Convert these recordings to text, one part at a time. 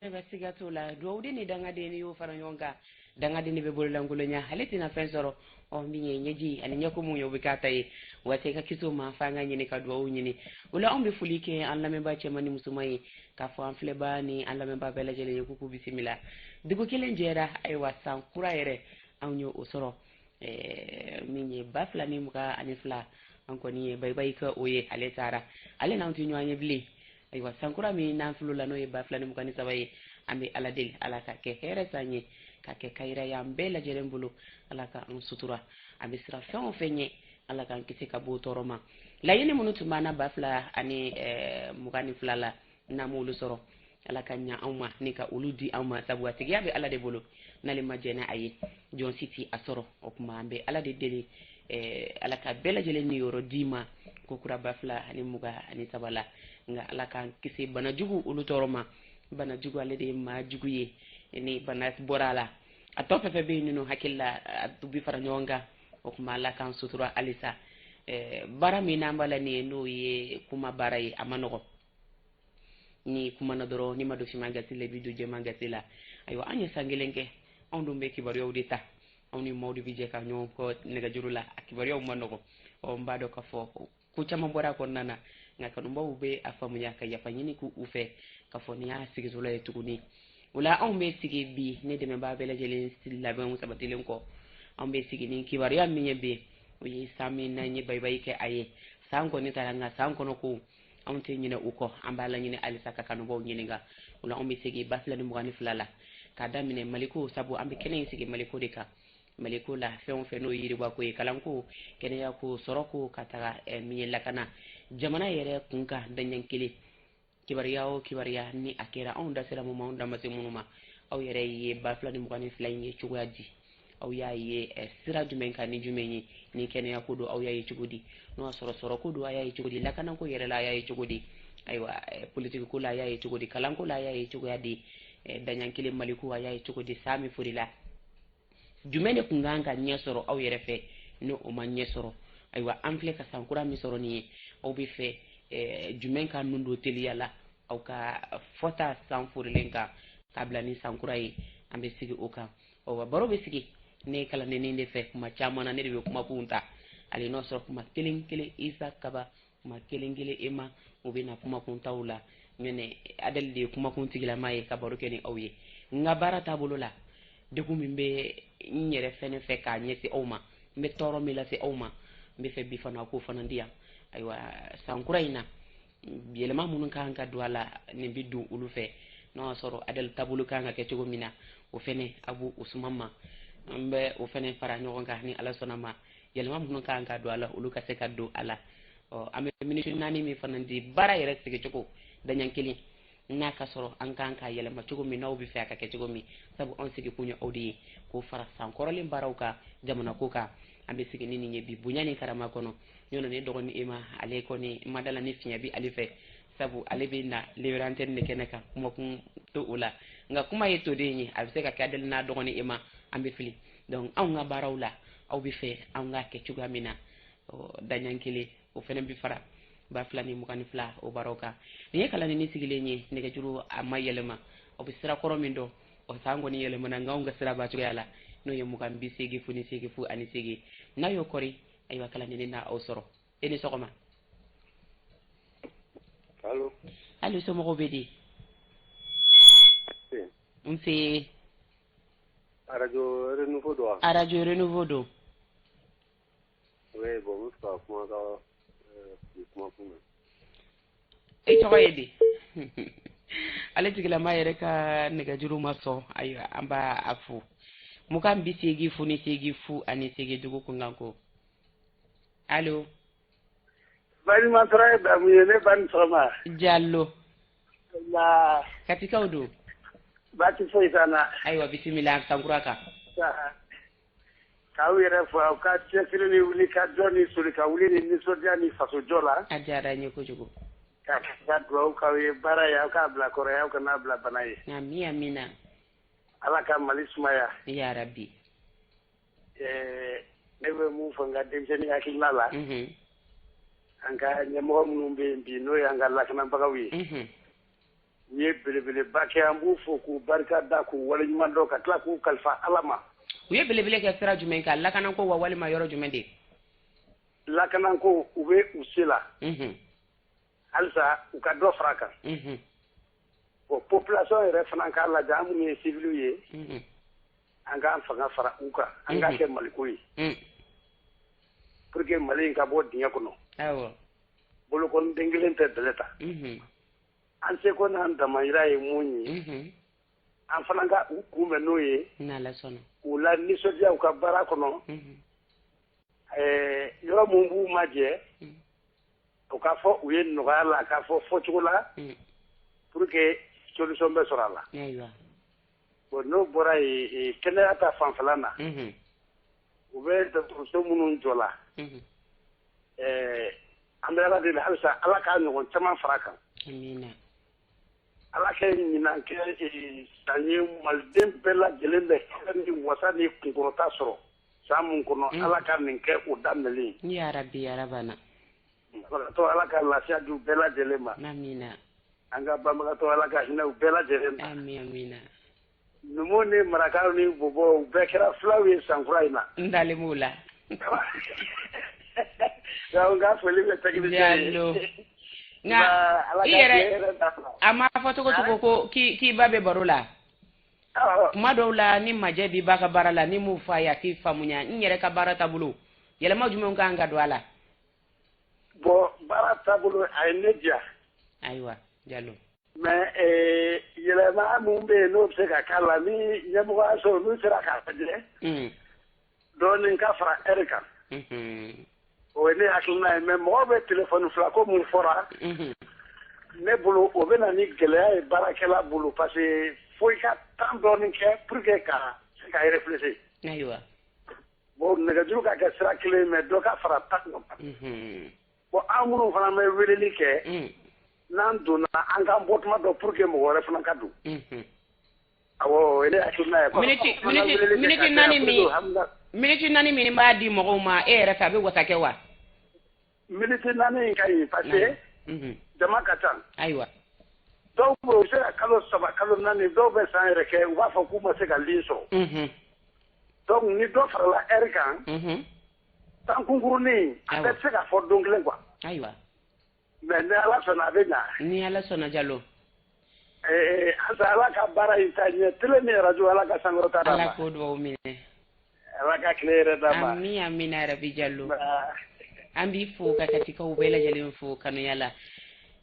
Ayiwa, siga t'o la. Dugawuden ni dangaden, ni y'o fara ɲɔgɔn kan, dangaden de bɛ bololankolonya, ale tɛna fɛn sɔrɔ. Ɔ, min ye ɲɛji ani ɲɛko mun ye, o bɛ k'a ta ye. Waati ka kisi o ma, f'an ka ɲini ka dugawu ɲini o la. Anw bɛ foli kɛ an lamɛnbaa cɛman ni musoman ye, k'a fɔ an filɛbaa ni an lamɛnbaa bɛɛ lajɛlen ye k'u bisimila. Dugu kelen jɛra. Ayiwa, san kura yɛrɛ, anw ye o sɔrɔ. Min ye 2022, an kɔni ye bayibayi kɛ o ye. Ale taara, ale n'anw tɛ ɲɔgɔn ye bilen. Ayiwa, sankura min n'an filo la, n'o ye 2023 ye, an bɛ Ala deli, Ala ka kɛ hɛrɛ san ye, ka kɛ kayira ye an bɛɛ lajɛlen bolo. Ala ka an sutura. An bɛ siran fɛn o fɛn ɲɛ, Ala k'an kisi ka bɔ o tɔɔrɔ ma. Laɲini minnu tun b'an na 2022 la, n'an m'olu sɔrɔ, Ala ka ɲa anw ma ni ka olu di anw ma, sabu a tigiya bɛ Ala de bolo. N'ale ma jɛn a ye, jɔn si tɛ a sɔrɔ. O tuma, an bɛ Ala de deli, Ala ka bɛɛ lajɛlen niyɔrɔ d'i ma ko kura 2023 la. Nka Ala k'an kisi bana jugu olu tɔɔrɔ ma. Bana jugu, ale de ye maa jugu ye. Ni bana bɔra a la, a tɔ fɛn fɛn bɛ yen nɔ, hakili la a bi fara ɲɔgɔn kan. O tuma, Ala k'an sutura halisa. Baara min n'an b'a la nin ye, n'o ye kuma baara ye, a ma nɔgɔn. Ni kumana dɔrɔn, n'i ma don finman gasi la, i bɛ don jɛman gasi la. Ayiwa, an ye san kelen kɛ, anw dun bɛ kibaruyaw de ta, anw ni maaw de bɛ jɛ ka ɲɔgɔn kɔ nɛgɛjuru la. A kibaruyaw ma nɔgɔn. Ɔ, n b'a dɔn k'a fɔ ko caman bɔra a kɔnɔna na, nka kanubaw bɛ a faamuya ka yafa ɲini k'u fɛ k'a fɔ nin y'a sigitɔla ye tuguni. O la, anw bɛ sigi bi ne dɛmɛbaa bɛɛ lajɛlen labɛnw sabatilen kɔ. Anw bɛ sigi ni kibaruya min ye bi, o ye san min n'an ye bayibayi kɛ a ye. San kɔni taara, nka san kɔnɔ ko anw tɛ ɲinɛ u kɔ. An b'a laɲini halisa ka kanubaw ɲininka. O la, anw bɛ segin 2022 la, k'a daminɛ Maliko, sabu an bɛ kɛnɛ in sigi Maliko de kan. Maliko la, fɛn o fɛn n'o ye yiriwako ye, kalanko, kɛnɛyako, sɔrɔko, ka taga min ye lakana, jamana yɛrɛ kun kan daɲɛ kelen, kibaruya o kibaruya ni a kɛra, anw da sera mun ma, anw da ma se minnu ma, aw yɛrɛ ye 2022 in ye cogoya di? Aw y'a ye sira jumɛn kan ni jumɛn ye? Ni kɛnɛya ko don, aw y'a ye cogo di? N'o y'a sɔrɔ sɔrɔko don, a y'a ye cogo di? Lakanako yɛrɛ la, a y'a ye cogo di? Ayiwa, politiki ko la, a y'a ye cogo di? Kalanko la, a y'a ye cogoya di? Daɲan kelen, Maliko, a y'a ye cogo di? San min forila, jumɛn de kun kan ka ɲɛ sɔrɔ aw yɛrɛ fɛ ni o ma ɲɛ sɔrɔ? Ayiwa, an filɛ ka san kura min sɔrɔ nin ye, aw bɛ fɛ jumɛn ka nun don teliya la aw ka fɔta san forilen kan k'a bila ni san kura ye? An bɛ sigi o kan. Ɔ, baro bɛ sigi ne kalandennin de fɛ. Kuma caman na, ne de bɛ kumakun ta. Ale n'o sɔrɔ kuma kelen kelen, Isa Kaba, kuma kelen kelen, e ma o bɛ na kumakun taw la. Ɲɛnɛ Adɛli de ye kumakun tigilama ye ka baro kɛ ni aw ye. N ka baara taabolo la, degun min bɛ n yɛrɛ fɛnɛ fɛ k'a ɲɛsin aw ma, n bɛ tɔɔrɔ min lase aw ma, n bɛ fɛ bi fana k'o fana di yan. Ayiwa, san kura in na, yɛlɛma minnu kan ka don a la, nin bɛ don olu fɛ. N'o y'a sɔrɔ Adɛli taabolo kan ka kɛ cogo min na, o fɛnɛ a b'o o suma ma, an bɛ o fɛnɛ fara ɲɔgɔn kan. Ni Ala sɔnna ma, yɛlɛma minnu kan ka don a la, olu ka se ka don a la. Ɔ, an bɛ miniti 4 min fana di, baara yɛrɛ sigicogo daɲɛ kelen, n'a ka sɔrɔ an kan ka yɛlɛma cogo min, n'aw bɛ fɛ a ka kɛ cogo min, sabu anw sigi kun ye aw de ye, k'o fara san kɔrɔlen baaraw kan, jamana ko kan. An bɛ sigi ni nin ye bi bonya ni karama kɔnɔ. Ɲɔnɔ ne dɔgɔnin Ema, ale kɔni madala ni fiɲɛ bi ale fɛ, sabu ale bɛ na libre antenne de kɛnɛ kan, kumakun to o la. Nka kuma ye toden ye, a bɛ se ka kɛ Adɛli n'a dɔgɔnin Ema, an bɛ fili. Donc anw ka baaraw la, aw bɛ fɛ anw k'a kɛ cogoya min na, daɲɛ kelen, o fɛnɛ bɛ fara 2022 o baaraw kan. Nin ye kalandennin sigilen ye. Nɛgɛjuru a ma yɛlɛma, aw bɛ sira kɔrɔ min dɔn. O san kɔni yɛlɛmana, nka anw ka sira b'a cogoya la, n'o ye 20 80 0 8. N'a y'o kɔri, ayiwa, kalandennin na aw sɔrɔ. E ni sɔgɔma. Allo. Allo, somɔgɔw bɛ di? Nse. Radio Renouveau don wa? Radio Renouveau don. Oui, bon, n bɛ fɛ ka kuma ka bi kuma kun na. E tɔgɔ ye di? Ale tigilama yɛrɛ ka nɛgɛjuru ma sɔn. Ayiwa, an b'a a fo. 20 0 8 0 8, dugu kunkan ko. Allo. Balima sɔrɔ ye damu ye, ne ba, ni sɔgɔma. Jalo. La. Katikaw don. Baasi foyi t'an na. Ayiwa, bisimila sankura kan. K'aw yɛrɛ fɔ aw ka cɛsiri ni wuli ka jɔ ni soli ka wuli ni nisɔndiya ni fasojɔ la. A diyara n ye kojugu. Ka ka dugawu k'aw ye, baara ye aw k'a bila kɔrɔ ye, aw kana bila bana ye. Ami, amina. Ala ka Mali sumaya. Ya rabi. Ne bɛ mun fɔ n ka denmisɛnnin hakilina la, an ka ɲɛmɔgɔ minnu bɛ yen bi, n'o y'an ka lakanabagaw ye. U ye belebeleba kɛ, an b'u fo k'u barika da, k'u waleɲuman dɔn, ka tila k'u kalifa Ala ma. U ye belebele kɛ sira jumɛn kan? Lakanako wa walima yɔrɔ jumɛn de? Lakanako, u bɛ u se la. Halisa u ka dɔ fara a kan. Bon, population yɛrɛ fana k'a lajɛ, an minnu ye civil ye, an k'an fanga fara u kan, an k'a kɛ Maliko ye. Pour que Mali in ka bɔ dingɛ kɔnɔ. Awɔ. Bolokɔniden kelen tɛ bɛlɛ ta. An seko n'an damayira ye mun ye, an fana ka u kunbɛn n'o ye. N'Ala sɔnna. K'u la nisɔndiya u ka baara kɔnɔ. Yɔrɔ mun b'u ma jɛ, o k'a fɔ u ye nɔgɔya la, k'a fɔ fɔcogo la, pour que solution bɛ sɔrɔ a la. Ayiwa. Bon, n'o bɔra yen, kɛnɛya ta fanfɛla na, u bɛ dɔgɔtɔrɔso minnu jɔ la, an bɛ Ala deli halisa Ala k'a ɲɔgɔn caman fara kan. Amina. Ala kɛ ɲinan kɛ san ye maliden bɛɛ lajɛlen bɛ hɛrɛ ni wasa ni kunkɔrɔta sɔrɔ san mun kɔnɔ, Ala ka nin kɛ o daminɛlen ye. Ya Rabbi ya Rabana. Banabagatɔ, Ala ka lafiya di u bɛɛ lajɛlen ma. Amina. An ka banbagatɔ, Ala ka hinɛ u bɛɛ lajɛlen ma. Amina. Numuw ni marakaw ni bɔbɔw, u bɛɛ kɛra fulaw ye sankura in na. N dalen b'o la. Donc n ka foli bɛ technicien ye. Jalo. Nka i yɛrɛ a ma fɔ cogo cogo ko k'i ba bɛ baro la. Kuma dɔw la ni majɛ b'i ba ka baara la, ni m'o fɔ a ye a t'i faamuya. N yɛrɛ ka baara taabolo, yɛlɛma jumɛn kan ka don a la? Bon, baara taabolo a ye ne diya. Ayiwa Jalo. Mais yɛlɛma mun bɛ yen n'o bɛ se ka k'a la, ni ɲɛmɔgɔya sɔrɔ n'u sera k'a lajɛ. Dɔɔnin ka fara heure kan. O ye ne hakilina ye, mais mɔgɔw bɛ téléphone fila ko mun fɔra. Ne bolo o bɛ na ni gɛlɛya ye baarakɛla bolo, parce que fo i ka temps dɔɔnin kɛ pour que ka se ka réfléchir. Ayiwa. Bon, nɛgɛjuru ka kɛ sira kelen, mais dɔ ka fara temps kan. Bon, an minnu fana bɛ weleli kɛ, n'an donna, an k'an bɔ tuma dɔ pour que mɔgɔ wɛrɛ fana ka don. Awɔ, o ye ne hakilina ye. Miniti 4 min b'a di mɔgɔw ma, e yɛrɛ fɛ a bɛ wasa kɛ wa? Miniti 4 in ka ɲi, parce que jama ka ca. Ayiwa. Dɔw bɛ u bɛ se ka kalo 3, kalo 4, dɔw bɛ san yɛrɛ kɛ, u b'a fɔ k'u ma se ka ligne sɔrɔ. Donc ni dɔ farala heure kan, temps kunkurunin a bɛɛ tɛ se ka fɔ don kelen quoi. Ayiwa. Mais ni Ala sɔnna a bɛ ɲa. Ni Ala sɔnna Jalo. Halisa Ala ka baara in taa ɲɛ, télé ni radio, Ala ka sankɔrɔta d'a ma. Ala k'o dugawu minɛ. Ala ka tile yɛrɛ d'a ma. Ami amina rabi Jalo. An b'i fo ka katikaw bɛɛ lajɛlen fo kanuya la.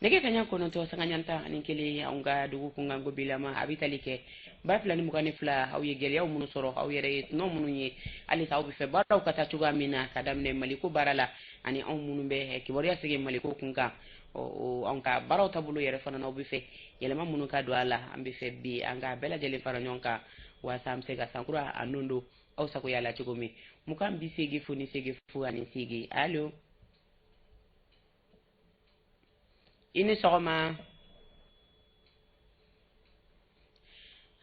Nɛgɛ kaɲa 9:51 anw ka dugu kunkanko bilama a bɛ tali kɛ 2022, aw ye gɛlɛyaw minnu sɔrɔ, aw yɛrɛ ye tɔnɔ minnu ye, halisa aw bɛ fɛ baaraw ka taa cogoya min na ka daminɛ Maliko baara la, ani anw minnu bɛ kibaruya sigi Maliko kun kan, anw ka baaraw taabolo yɛrɛ fana n'aw bɛ fɛ yɛlɛma minnu ka don a la, an bɛ fɛ bi an ka bɛɛ lajɛlen fara ɲɔgɔn kan waasa an bɛ se ka sankura a nun don aw sagoya la cogo min. 20 80 0 8. Allo. I ni sɔgɔma.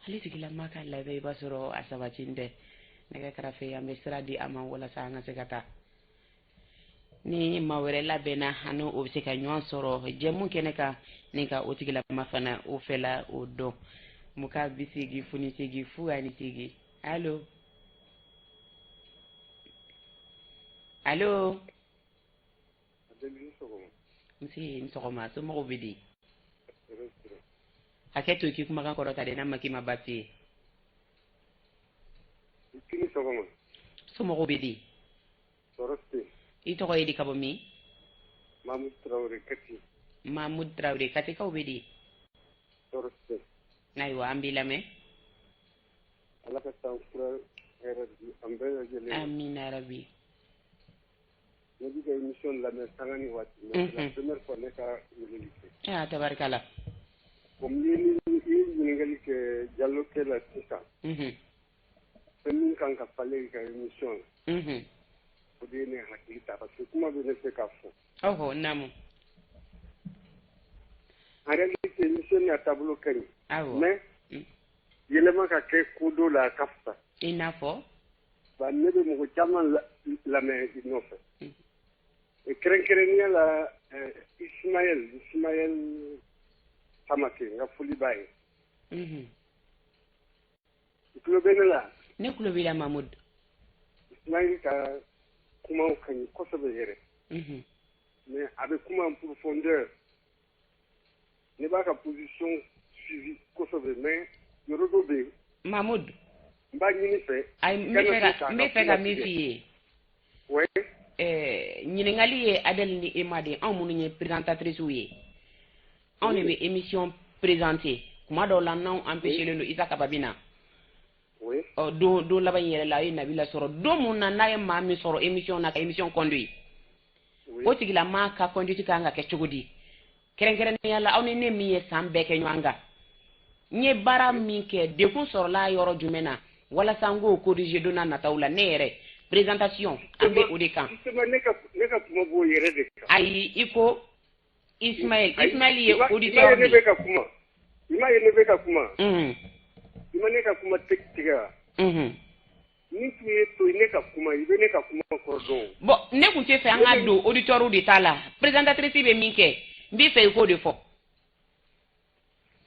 Ale tigilama ka labɛn, i b'a sɔrɔ a sabati tɛ. Nɛgɛ kɛrɛfɛ an bɛ sira di a ma walasa an ka se ka taa. Ni maa wɛrɛ labɛnna, ani o bɛ se ka ɲɔgɔn sɔrɔ jɛmu kɛnɛ kan, ni ka o tigilama fana o fɛla o dɔn. 20 0 8 0. Allo. Allo. Nse, ni sɔgɔma, somɔgɔw bɛ di? Hakɛ to i k'i kumakan kɔrɔta dɛ, n'a ma k'i ma baasi ye. Somɔgɔw bɛ di? I tɔgɔ ye di, ka bɔ min? Mahmoud Traoré, Kati. Mahmoud Traoré, Katikaw bɛ di? Ayiwa, an b'i lamɛn. Ala ka san kura hɛrɛ di an bɛɛ lajɛlen ma. Amina rabi. Ne b'i ka émission lamɛn sanga ni waati, mais c'est la première fois ne ka weleli kɛ. Ah, tabarikala. Comme ni i ye ɲininkali kɛ Jalo kɛ la sisan. Fɛn min kan ka falen i ka émission la. O de ye ne hakili ta, parce que kuma bɛ ne fɛ k'a fɔ. Ɔhɔ, naamu. En réalité, émission ni a taabolo ka ɲi. Awɔ. Mais yɛlɛma ka kɛ ko dɔ la, a ka fisa. I n'a fɔ? Ba, ne bɛ mɔgɔ caman lamɛn i nɔfɛ. Kɛrɛnkɛrɛnnenya la, Ismaël Samake, n ka foli b'a ye. I tulo bɛ ne la? Ne tulo b'i la, Mahmoud. Ismaël ka kumaw ka ɲi kosɛbɛ yɛrɛ. Mais a bɛ kuma en profondeur. Ne b'a ka position suivi kosɛbɛ, mais yɔrɔ dɔ bɛ yen. Mahmoud. N b'a ɲini fɛ. Ayi, n bɛ fɛ ka min f'i ye. Oui. Ɲininkali ye Adèle ni Emma de, anw minnu ye présentatrices ye. Anw de bɛ émission présenter. Kuma dɔw la, n'anw empêché len don, Isa Kaba bɛ na. Oui. Ɔ, don laban in yɛrɛ la, a ye Nabila sɔrɔ. Don mun na n'a ye maa min sɔrɔ émission na ka émission conduit. Oui. O tigilamaa ka conduite kan ka kɛ cogo di? Kɛrɛnkɛrɛnnenya la, aw ni ne min ye san bɛɛ kɛ ɲɔgɔn kan. N ye baara min kɛ, dekun sɔrɔla yɔrɔ jumɛn na? Walasa n k'o corriger don n'a nataw la, ne yɛrɛ présentation an bɛ o de kan. Justement, ne ka kuma b'o yɛrɛ de kan. Ayi, i ko Ismaël, Ismaël ye auditeur de ye. I ma ye ne bɛ ka kuma. I ma ye ne bɛ ka kuma. I ma ne ka kuma tigɛ wa? Ni tun ye to ne ka kuma, i bɛ ne ka kuma kɔrɔ dɔn. Bon, ne tun tɛ fɛ an ka don auditeur de ta la. Présentatrice bɛ min kɛ, n b'i fɛ i k'o de fɔ.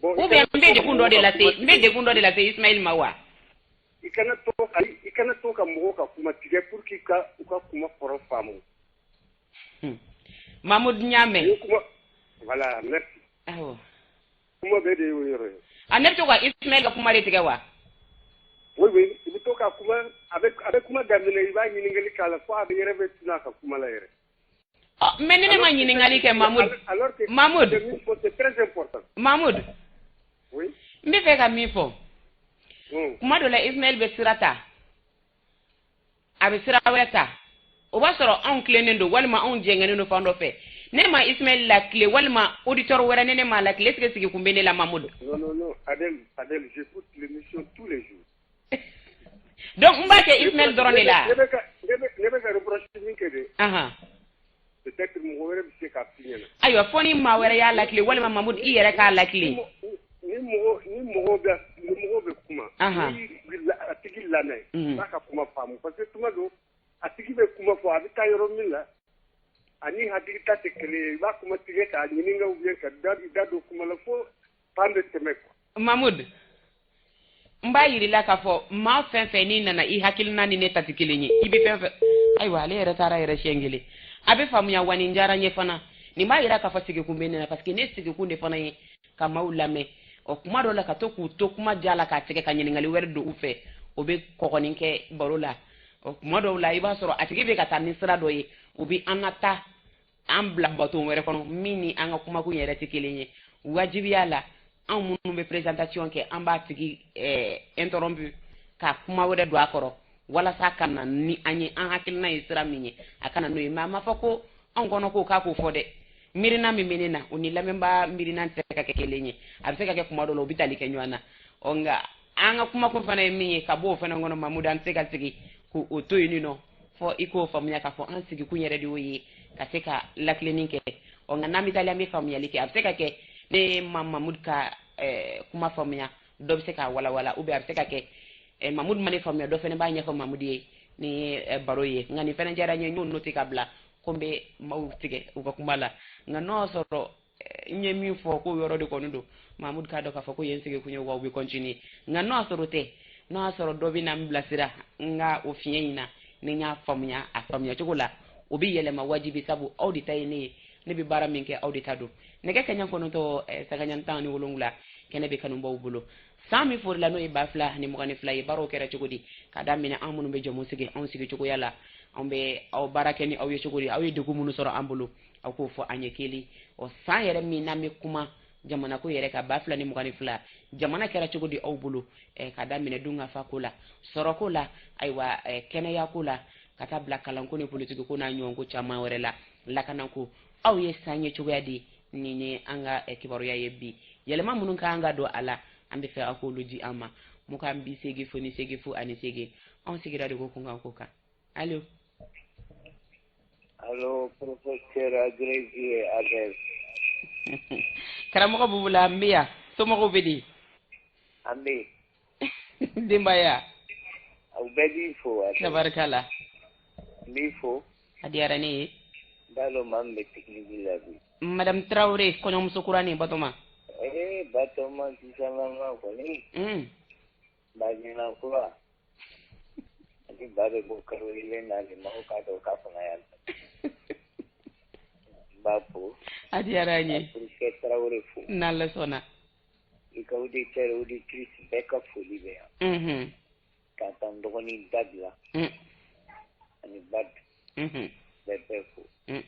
Bon, ou bien n bɛ dekun dɔ de lase, n bɛ dekun dɔ de lase Ismaël ma wa? I kana to ka mɔgɔw ka kuma tigɛ pour que u ka kuma kɔrɔ faamu. Mahmoud, n y'a mɛn. Voilà, merci. Awɔ. Kuma bɛɛ de y'o yɔrɔ ye. A, ne bɛ to ka Ismaël ka kuma de tigɛ wa? Oui, oui, i bɛ to ka kuma, a bɛ kuma daminɛ, i b'a ɲininkali k'a la fo a bɛ yɛrɛ bɛ tunun a ka kuma la yɛrɛ. Ɔ, mais ni ne ma ɲininkali kɛ, Mahmoud. Alors que Mahmoud. c'est très important. Mahmoud. Oui. N bɛ fɛ ka min fɔ. Kuma dɔ la, Ismaël bɛ sira ta, a bɛ sira wɛrɛ ta, o b'a sɔrɔ anw tilennen don walima anw jɛngɛnnen don fan dɔ fɛ. Ne ma Ismaël lakile walima auditeur wɛrɛ, ne ma lakile, est-ce que sigi kun bɛ ne la, Mahmoud? Non, non, non, Adèle, Adèle, j'écoute l'émission tous les jours. Donc n b'a kɛ Ismaël dɔrɔn de la. Ne bɛ ka reproche min kɛ de. Peut-être mɔgɔ wɛrɛ bɛ se k'a f'i ɲɛna. Ayiwa, fɔ ni maa wɛrɛ y'a lakile walima Mahmoud, i yɛrɛ k'a lakile. Ni mɔgɔ bɛ kuma, ni a tigi lamɛn, i b'a ka kuma faamu, parce que tuma dɔ a tigi bɛ kuma fɔ, a bɛ taa yɔrɔ min la, ani hakili ta tɛ kelen ye, i b'a kuma tigɛ k'a ɲininka ou bien ka da don kuma la fo fan bɛ tɛmɛ quoi. Mahmoud, n b'a yir'i la k'a fɔ maa fɛn fɛn n'i nana, i hakilina ni ne ta tɛ kelen ye, i bɛ fɛn fɛn, ayiwa, ale yɛrɛ taara yɛrɛ siɲɛ kelen, a bɛ faamuya wa. Nin diyara n ye fana, nin b'a yira k'a fɔ sigikun bɛ ne na, parce que ne sigikun de fana ye ka maaw lamɛn. Ɔ, kuma dɔ la, ka to k'u to kuma ja la k'a tigɛ ka ɲininkali wɛrɛ don u fɛ, o bɛ kɔgɔnin kɛ baro la. Ɔ, kuma dɔw la, i b'a sɔrɔ a tigi bɛ ka taa ni sira dɔ ye, o bɛ an ka taa an bila baton wɛrɛ kɔnɔ min ni an ka kumakun yɛrɛ tɛ kelen ye. Wajibiya la, anw minnu bɛ présentation kɛ, an b'a tigi interrompu ka kuma wɛrɛ don a kɔrɔ walasa ka na ni an ye an hakilina ye sira min ye, a kana n'o ye. Mais a ma fɔ ko anw kɔnɔ ko k'a k'o fɔ dɛ. Miirina min bɛ ne na, o ni lamɛnbaa miirina tɛ se ka kɛ kelen ye. A bɛ se ka kɛ kuma dɔ la, o bɛ tali kɛ ɲɔgɔn na. Ɔ, nka an ka kumakun fana ye min ye, ka bɔ o fana kɔnɔ, Mahmoud, an tɛ se ka sigi k'o to yen nɔ fɔ i k'o faamuya k'a fɔ an sigikun yɛrɛ de y'o ye, ka se ka lakilenni kɛ. Ɔ, nka n'an bɛ taa, an bɛ faamuyali kɛ. A bɛ se ka kɛ ne ma Mahmoud ka kuma faamuya, dɔ bɛ se k'a walawala, ou bien a bɛ se ka kɛ Mahmoud ma ne faamuya, dɔ fana b'a ɲɛfɔ Mahmoud ye ni baro ye. Nka nin fana diyara n ye, n y'o noté ka bila ko n bɛ maaw tigɛ u ka kuma la. Nka n'o y'a sɔrɔ n ye min fɔ k'o yɔrɔ de kɔni don, Mahmoud k'a dɔn k'a fɔ ko yen sigikun ye wa, u bɛ continuer. Nka n'o y'a sɔrɔ o tɛ, n'o y'a sɔrɔ dɔ bɛ na n bilasira n ka o fiɲɛ in na, ni n y'a faamuya a faamuya cogo la, o bɛ yɛlɛma wajibi, sabu aw de ta ye ne ye, ne bɛ baara min kɛ, aw de ta don. Nɛgɛ kaɲa 9, sagaɲa 17, kɛnɛ bɛ kanubaw bolo. San min forila, n'o ye 2022 ye, baaraw kɛra cogo di? Ka daminɛ an minnu bɛ jamu sigi, anw sigi cogoya la, anw bɛ aw baara kɛ ni aw ye cogo di? Aw ye degun minnu sɔrɔ an bolo, aw k'o fɔ an ye kelen. Ɔ, san yɛrɛ min n'an bɛ kuma jamana ko yɛrɛ kan, 2022, jamana kɛra cogo di aw bolo? Ka daminɛ dunkafa ko la, sɔrɔko la, ayiwa, kɛnɛya ko la, ka taa bila kalanko ni politiki ko n'a ɲɔgɔnko caman wɛrɛ la, lakanako, aw ye san ye cogoya di? Nin ye an ka kibaruya ye bi. Yɛlɛma minnu ka kan ka don a la, an bɛ fɛ aw k'olu di an ma. 20 0 8 0 8. Anw sigira de ko kunkan ko kan. Allo. Allo, professeur agrégé Adèle. Karamɔgɔ Bubula, n bɛ yan. Somɔgɔw bɛ di? An bɛ yen. Denbaya? Aw bɛɛ b'i fo. Tabarikala. N b'i fo. A diyara ne ye. N t'a dɔn maa min bɛ technique la bi. Madame Traoré, kɔɲɔmuso kuranin Batɔma. Batoma sisanlama kɔni. Baɲina kura. Ani ba bɛ bɔ kalo kelen na de maaw k'a dɔn k'a fanga yan. N b'a fo. A diyara an ye. Furukɛ Tarawele fo. N'Ala sɔnna. I ka auditeur auditrice bɛɛ ka foli bɛ yan. Ka taa n dɔgɔnin Dabila. Ani Badu. Bɛɛ fo. N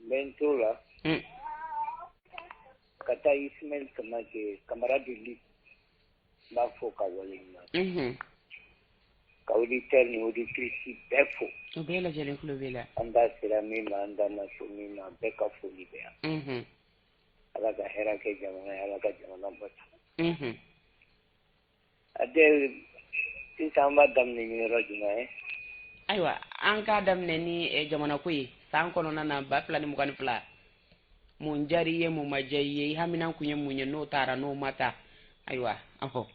bɛ n t'o la. Ka taa Ismaël Samake Kamara de Lutte. N b'a fo ka waleɲuman. Ka auditeur ni auditrice bɛɛ fo. O bɛɛ lajɛlen tulo b'i la. An da sera min ma, an da ma se min ma, bɛɛ ka foli bɛ yan. Ala ka hɛrɛ kɛ jamana ye, Ala ka jamana bɔ. Adel, sisan an b'a daminɛ ni yɔrɔ jumɛn ye? Ayiwa, an k'a daminɛ ni jamana ko ye. San kɔnɔna na 2022. Mun diyara i ye, mun ma diya i ye, i hamina kun ye mun ye, n'o taara n'o ma taa. Ayiwa, ɔhɔ.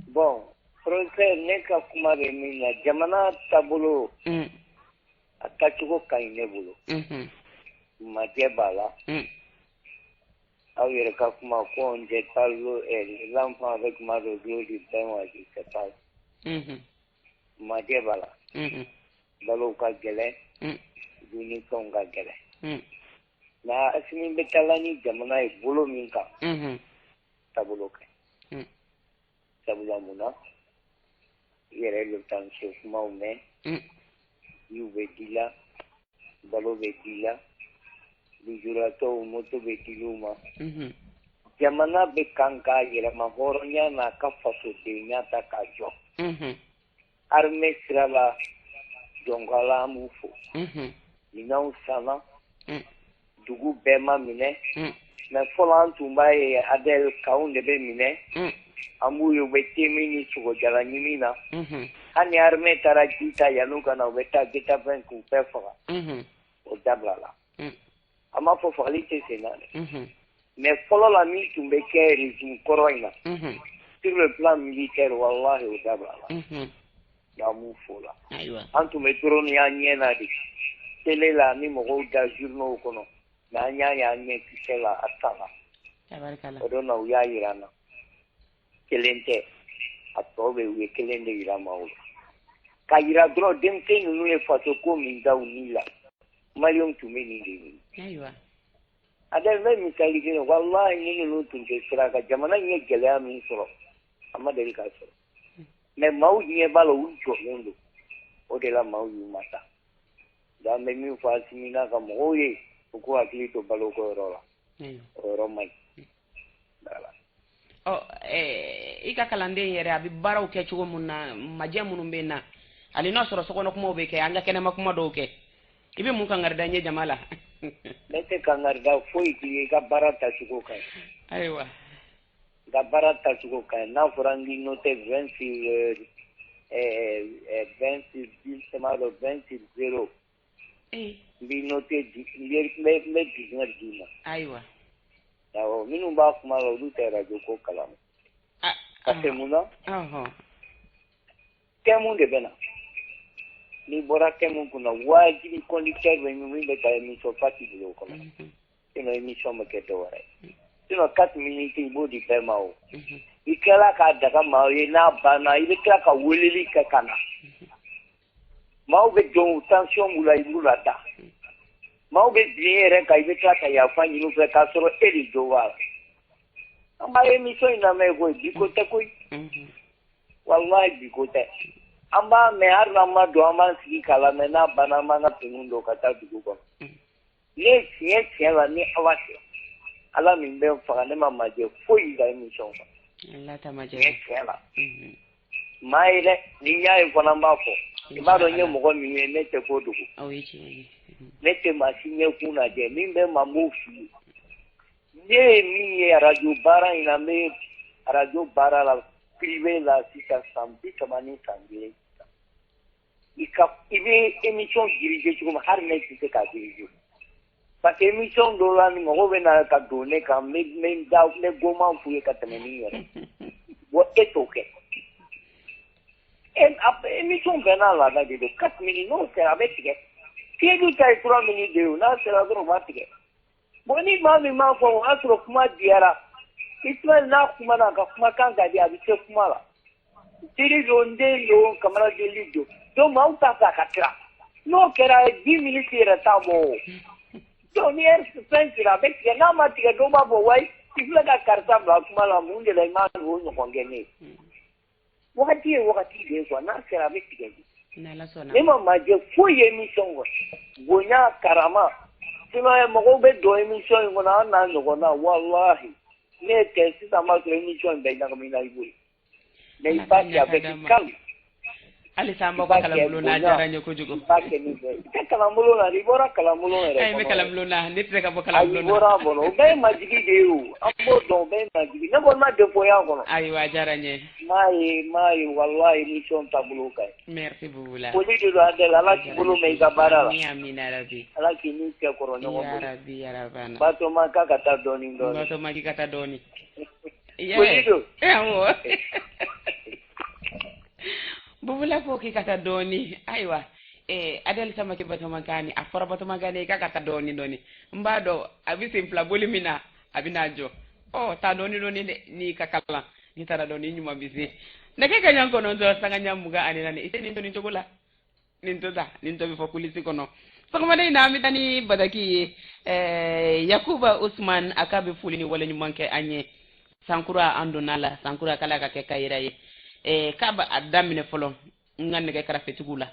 Bon, professeur, ne ka kuma bɛ min na, jamana taabolo, a taacogo ka ɲi ne bolo. Majɛ b'a la. Aw yɛrɛ ka kuma ko on jette pas l'eau, l'enfant avec ma de l'eau du bain, wa je sais pas. Majɛ b'a la. Balow ka gɛlɛn, dumunifɛnw ka gɛlɛn. Nka Asimi bɛ taa ni jamana ye bolo min kan, taabolo ka ɲi. Sabula mun na, i yɛrɛ bɛ taa so kumaw mɛn, jiw bɛ di la, balo bɛ di la, lujuratɔw moto bɛ di u ma. Jamana bɛ kan k'a yɛlɛma hɔrɔnya n'a ka fasodenya ta k'a jɔ. Armée sira la, jɔnkala an b'u fo. Minɛnw sanna, dugu bɛɛ ma minɛ. Mais fɔlɔ an tun b'a ye Adel kanw de bɛ minɛ. An b'u ye u bɛ temi ni sogojala ɲimi na. Hali ni armée taara ji ta yan'u ka na, u bɛ taa guet-apens k'u bɛɛ faga. O dabila la. An b'a fɔ fagali tɛ sen na dɛ. Mais fɔlɔ la min tun bɛ kɛ régime kɔrɔ in na, sur le plan militaire, walahi o dabila la. An b'u fo la. An tun bɛ drone y'an ɲɛ na de. Télé la ni mɔgɔw da journaux kɔnɔ. Mais an y'a ye an ɲɛ kisɛ la a sanna. O don na u y'a yira an na. Kelen tɛ, a tɔ bɛ u ye kelen de yira maaw la. Ka yira dɔrɔn denmisɛn ninnu ye faso ko min da u ni la. Maliyɛnw tun bɛ nin de ɲini. Ayiwa. Adel, n bɛ misali kelen, walahi ni ninnu tun tɛ sira kan, jamana in ye gɛlɛya min sɔrɔ, a ma deli k'a sɔrɔ. Mais maaw ɲɛ b'a la, u jɔlen don. O de la maaw y'u ma ta. Donc an bɛ min fɔ Asimi n'a ka mɔgɔw ye, u k'u hakili to baloko yɔrɔ la. O yɔrɔ man ɲi. Voilà. Ɔ, i ka kalanden yɛrɛ a bɛ baaraw kɛ cogo mun na, majɛ minnu bɛ na, hali n'a sɔrɔ sokɔnɔ kumaw bɛ kɛ, an ka kɛnɛma kuma dɔw kɛ. I bɛ mun kangari da n ye jama la? Ne tɛ kangari da foyi k'i ye, i ka baara tacogo ka ɲi. Ayiwa. I ka baara tacogo ka ɲi. N'a fɔra n k'i noté 20 sur 20 sur 10, 20 sur 0. N b'i noté n bɛ 19 d'i ma. Ayiwa. Awɔ, minnu b'a kuma la olu tɛ radio ko kalama. Parce que mun na? Thème de bɛ na. N'i bɔra thème kunna, wajibi conducteur bɛ min bɛ ka émission Fati bila o kɔnɔ. Sinon émission bɛ kɛ dɔ wɛrɛ ye. Sinon 4 minutes i b'o di bɛɛ ma o. I tilala k'a daga maaw ye, n'a banna i bɛ tila ka weleli kɛ ka na. Maaw bɛ don tension b'u la, i b'u la da. Maaw bɛ bin e yɛrɛ kan, i bɛ tila ka yafa ɲini u fɛ k'a sɔrɔ e de jo b'a la. An b'a émission in lamɛn koyi, bi ko tɛ koyi. Walahi bi ko tɛ. An b'a mɛn, hali n'an ma don, an b'an sigi k'a lamɛn, n'a banna an b'an ka finiw don ka taa dugu kɔnɔ. Ne tiɲɛ la ni Ala cɛ, Ala min bɛ n faga, ne ma majɛ foyi ka émission kan. Ala ta majɛ. Tiɲɛ la. Maa ye dɛ, ni n y'a ye fana n b'a fɔ. I b'a dɔn n ye mɔgɔ min ye, ne tɛ ko dogo. Ne tɛ maa si ɲɛkun lajɛ, min bɛ maa m'o f'i ye. Ne ye min ye arajo baara in na, n bɛ arajo baara la privé la sisan san 31. I bɛ émission diriger cogo min, hali ne tɛ se k'a diriger. Parce que émission dɔw la ni mɔgɔw bɛ na ka don ne kan, n bɛ goman f'u ye ka tɛmɛ min yɛrɛ. Bon, e t'o kɛ. Émission bɛɛ n'a laada de don. 4 minutes n'o sera a bɛ tigɛ. Seyidu ta ye 3 minutes de ye, n'a sera dɔrɔn u b'a tigɛ. Bon, ni maa min m'a fɔ, o y'a sɔrɔ kuma diyara. Ismaël n'a kumana, a ka kumakan ka di, a bɛ se kuma la. Teri don, n den don, Kamara joli don. Donc maaw t'a fɛ a ka tila. N'o kɛra 10 minutes yɛrɛ t'a bɔ o. Donc ni heure fɛn sera, a bɛ tigɛ. N'a ma tigɛ, dɔw b'a fɔ wayi, i filɛ ka karisa bila kuma la, mun de la i m'a o ɲɔgɔn kɛ ne ye. Wagati ye wagati de ye quoi, n'a sera a bɛ tigɛ de. Ne ma majɛ foyi ye émission kɔnɔ. Bonya, karama. Sinon mɔgɔw bɛ don émission in kɔnɔ, an n'a ɲɔgɔn na, walahi. Ne tɛ sisan b'a sɔrɔ émission in bɛɛ ɲagamina i bolo. Mais i b'a kɛ avec calme. Halisa an b'aw ka kalanbulon na, a diyara n ye kojugu. I b'a kɛ ni bɛɛ ye. I tɛ kalanbulon na, i bɔra kalanbulon yɛrɛ kɔnɔ. Ayi, n bɛ kalanbulon na, ne tɛ se ka bɔ kalanbulon na. Ayi, i bɔra a kɔnɔ, o bɛɛ ye majigi de ye o. An b'o dɔn, o bɛɛ ye majigi. Ne kɔni ma défaut y'a kɔnɔ. Ayiwa, a diyara n ye. N m'a ye walahi émission taabolo ka ɲi. Merci beaucoup la. Foli de don Adèle, Ala k'i bolo mɛn i ka baara la. Amina yarabi. Ala k'i n'i cɛ kɔrɔ ɲɔgɔn bolo. Yarabi yarabana. Batoma k'a ka taa dɔɔni dɔɔni. Batoma k'i ka taa dɔɔni. Foli don. Awɔ. Bubula ko k'i ka taa dɔɔni. Ayiwa, Adèle Samake Batoma Kane, a fɔra Batoma Kane k'a ka taa dɔɔni dɔɔni. N b'a dɔn a bɛ sen fila boli min na, a bɛ n'a jɔ. Ɔ, taa dɔɔni dɔɔni dɛ, n'i ka kalan, n'i taara dɔɔni, ɲuman bɛ se. Nɛgɛ kaɲa 9 sanga ɲɛ 24, i tɛ nin to nin cogo la. Nin to ta, nin to bɛ fɔ kulisi kɔnɔ. Sɔgɔmada in na, an bɛ taa ni Badaki ye. Yakuba Usman, a k'a bɛ foli ni waleɲuman kɛ an ye. Sankura an donna la, sankura k'ala ka kɛ kayira ye. K'a b'a daminɛ fɔlɔ n ka nɛgɛ karafetigiw la,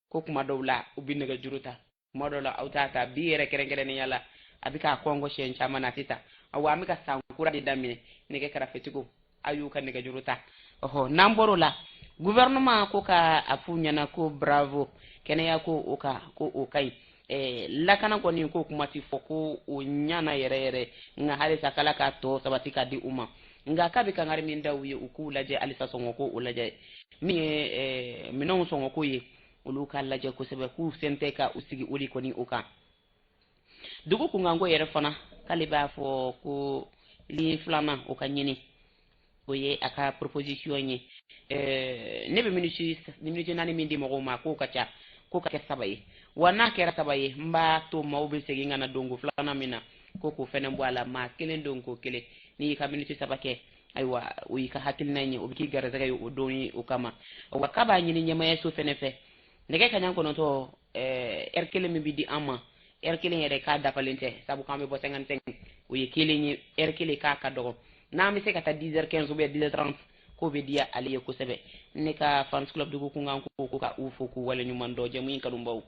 ko kuma dɔw la u bɛ nɛgɛ juru ta, kuma dɔw la aw t'a ta. Bi yɛrɛ kɛrɛnkɛrɛnnenya la, a bɛ k'a kɔngɔ siɲɛ caman na sisan. Awɔ, an bɛ ka sankura de daminɛ, nɛgɛ karafetigiw a y'u ka nɛgɛ juru ta. Ɔhɔ, n'an bɔr'o la, gouvernement ko ka a f'u ɲɛna ko bravo, kɛnɛya ko o ka, ko o ka ɲi. Lakana kɔni ko kuma ti fɔ, ko o ɲana yɛrɛ yɛrɛ, nka halisa k'Ala k'a tɔ sabati k'a di u ma. Nka k'a bɛ kangari min da u ye, u k'u lajɛ halisa sɔngɔ ko o lajɛ. Min ye minɛnw sɔngɔ ko ye, olu k'a lajɛ kosɛbɛ, k'u sen tɛ ka u sigi o de kɔni o kan. Dugu kunkanko yɛrɛ fana, k'ale b'a fɔ ko ligne filanan o ka ɲini, o ye a ka proposition ye. Ne bɛ miniti 4 min di mɔgɔw ma, k'o ka ca, k'o ka kɛ 3 ye. Wa n'a kɛra 3 ye, n b'a to maaw bɛ segin ka na donko filanan min na, ko k'o fɛnɛ bɔ a la, maa kelen donko kelen. N'i y'i ka miniti 3 kɛ, ayiwa, o y'i ka hakilina ye, o bɛ k'i garisɛgɛ ye o don ye o kama. Wa k'a b'a ɲini ɲɛmaaya so fɛnɛ fɛ, nɛgɛ kaɲa 9, heure kelen min bɛ di an ma, heure kelen yɛrɛ k'a dafalen tɛ, sabu k'an bɛ bɔ 55, o ye kelen ye, heure kelen k'a ka dɔgɔ. N'an bɛ se ka taa dix heures quinze ou bien dix heures trente, k'o bɛ diya ale ye kosɛbɛ. Ne ka fans club dugu kunkan ko ka u fo k'u waleɲuman dɔn, jɛmu in kanubaw.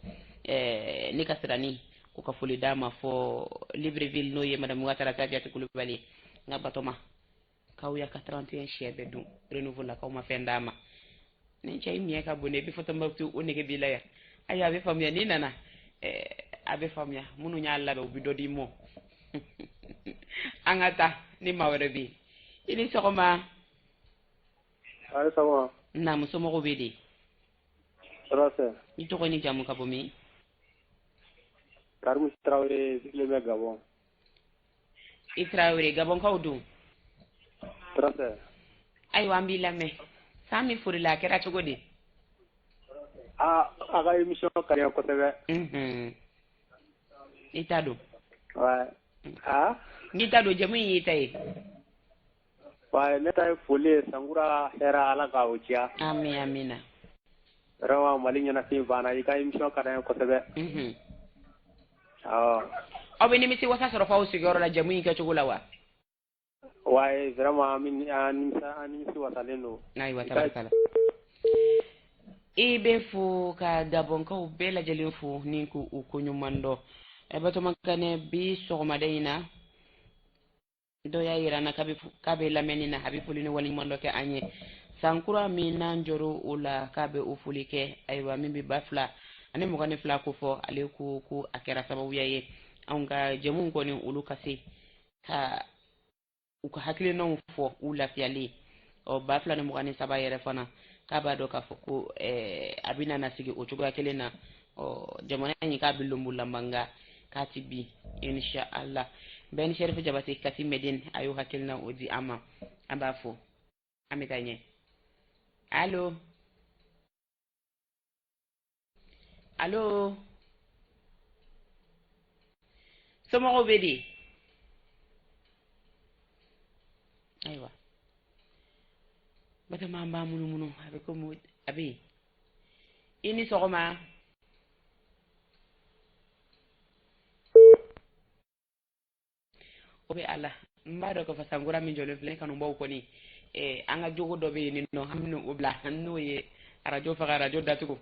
Ne ka sirani ko ka foli d'a ma fɔ Libreville, n'o ye madame Ouattara Kadiatou Coulibaly. N ka Batoma, k'aw y'a ka 31 sɛ bɛɛ dun renouveau la, k'aw ma fɛn d'a ma. Ni cɛ in miɲɛ ka bon dɛ, i bɛ fɔ Tombouctou, o nege b'i la yan. Ayiwa, a bɛ faamuya, n'i nana, a bɛ faamuya. Minnu y'a labɛn, u bɛ dɔ d'i ma. An ka taa ni maa wɛrɛ bɛ yen. I ni sɔgɔma. A ni sɔgɔma. Naamu, somɔgɔw bɛ di? Tɔɔrɔ tɛ. I tɔgɔ ni jamu ka bɔ min? Karimu Tarawele, sigilen bɛ Gabɔn. I Tarawele, Gabɔnkaw dun? Tɔɔrɔ tɛ. Ayiwa, an b'i lamɛn. San min forila, a kɛra cogo di? Aa, a ka émission ka di n ye kosɛbɛ. I t'a dɔn? Ouais. Ah? N'i t'a dɔn, jamu in y'i ta ye. Ouais, ne ta ye foli ye, sankura hɛrɛ, Ala ka o diya. Ami, amina. Vraiment, Mali ɲɛnafin banna, i ka émission ka di n ye kosɛbɛ. Awɔ. Aw bɛ nimisi wasa sɔrɔ f'aw sigiyɔrɔ la jamu in kɛcogo la wa? Ouais, vraiment, an nimisi wasalen don. Ayiwa, tabarikala. I bɛ fo ka Gabɔnkaw bɛɛ lajɛlen fo ni k'u koɲuman dɔn. Batoma Kane, bi sɔgɔmada in na, dɔ y'a yira n na k'a bɛ lamɛnni na, a bɛ foli ni waleɲuman dɔ kɛ an ye. Sankura min n'an jɔr'o o la, k'a bɛ o foli kɛ. Ayiwa, min bɛ 2022 ko fɔ, ale ko ko a kɛra sababuya ye anw ka jɛmuw kɔni, olu ka se ka u ka hakilinaw fɔ u lafiyalen. Ɔ, 2023 yɛrɛ fana, k'a b'a dɔn k'a fɔ ko, a bɛna na sigi o cogoya kelen na. Ɔ, jamana in k'a bɛ lonbolanba, nka k'a ti bin, inshallah. Ben Sherif Jabate Kati Medine, a y'o hakilina o di an ma, an b'a fo. An bɛ taa ɲɛ. Allo? Allo? Somɔgɔw bɛ di? Ayiwa, Batoma, an b'a munumunu, a bɛ komi a bɛ yen. I ni sɔgɔma. O bɛ a la, n b'a dɔn k'a fɔ sankura min jɔlen filɛ, kanubaw kɔni, an ka jogo dɔ bɛ yen nɔ, an bɛna o bila, n'o ye arajo faga, arajo datugu.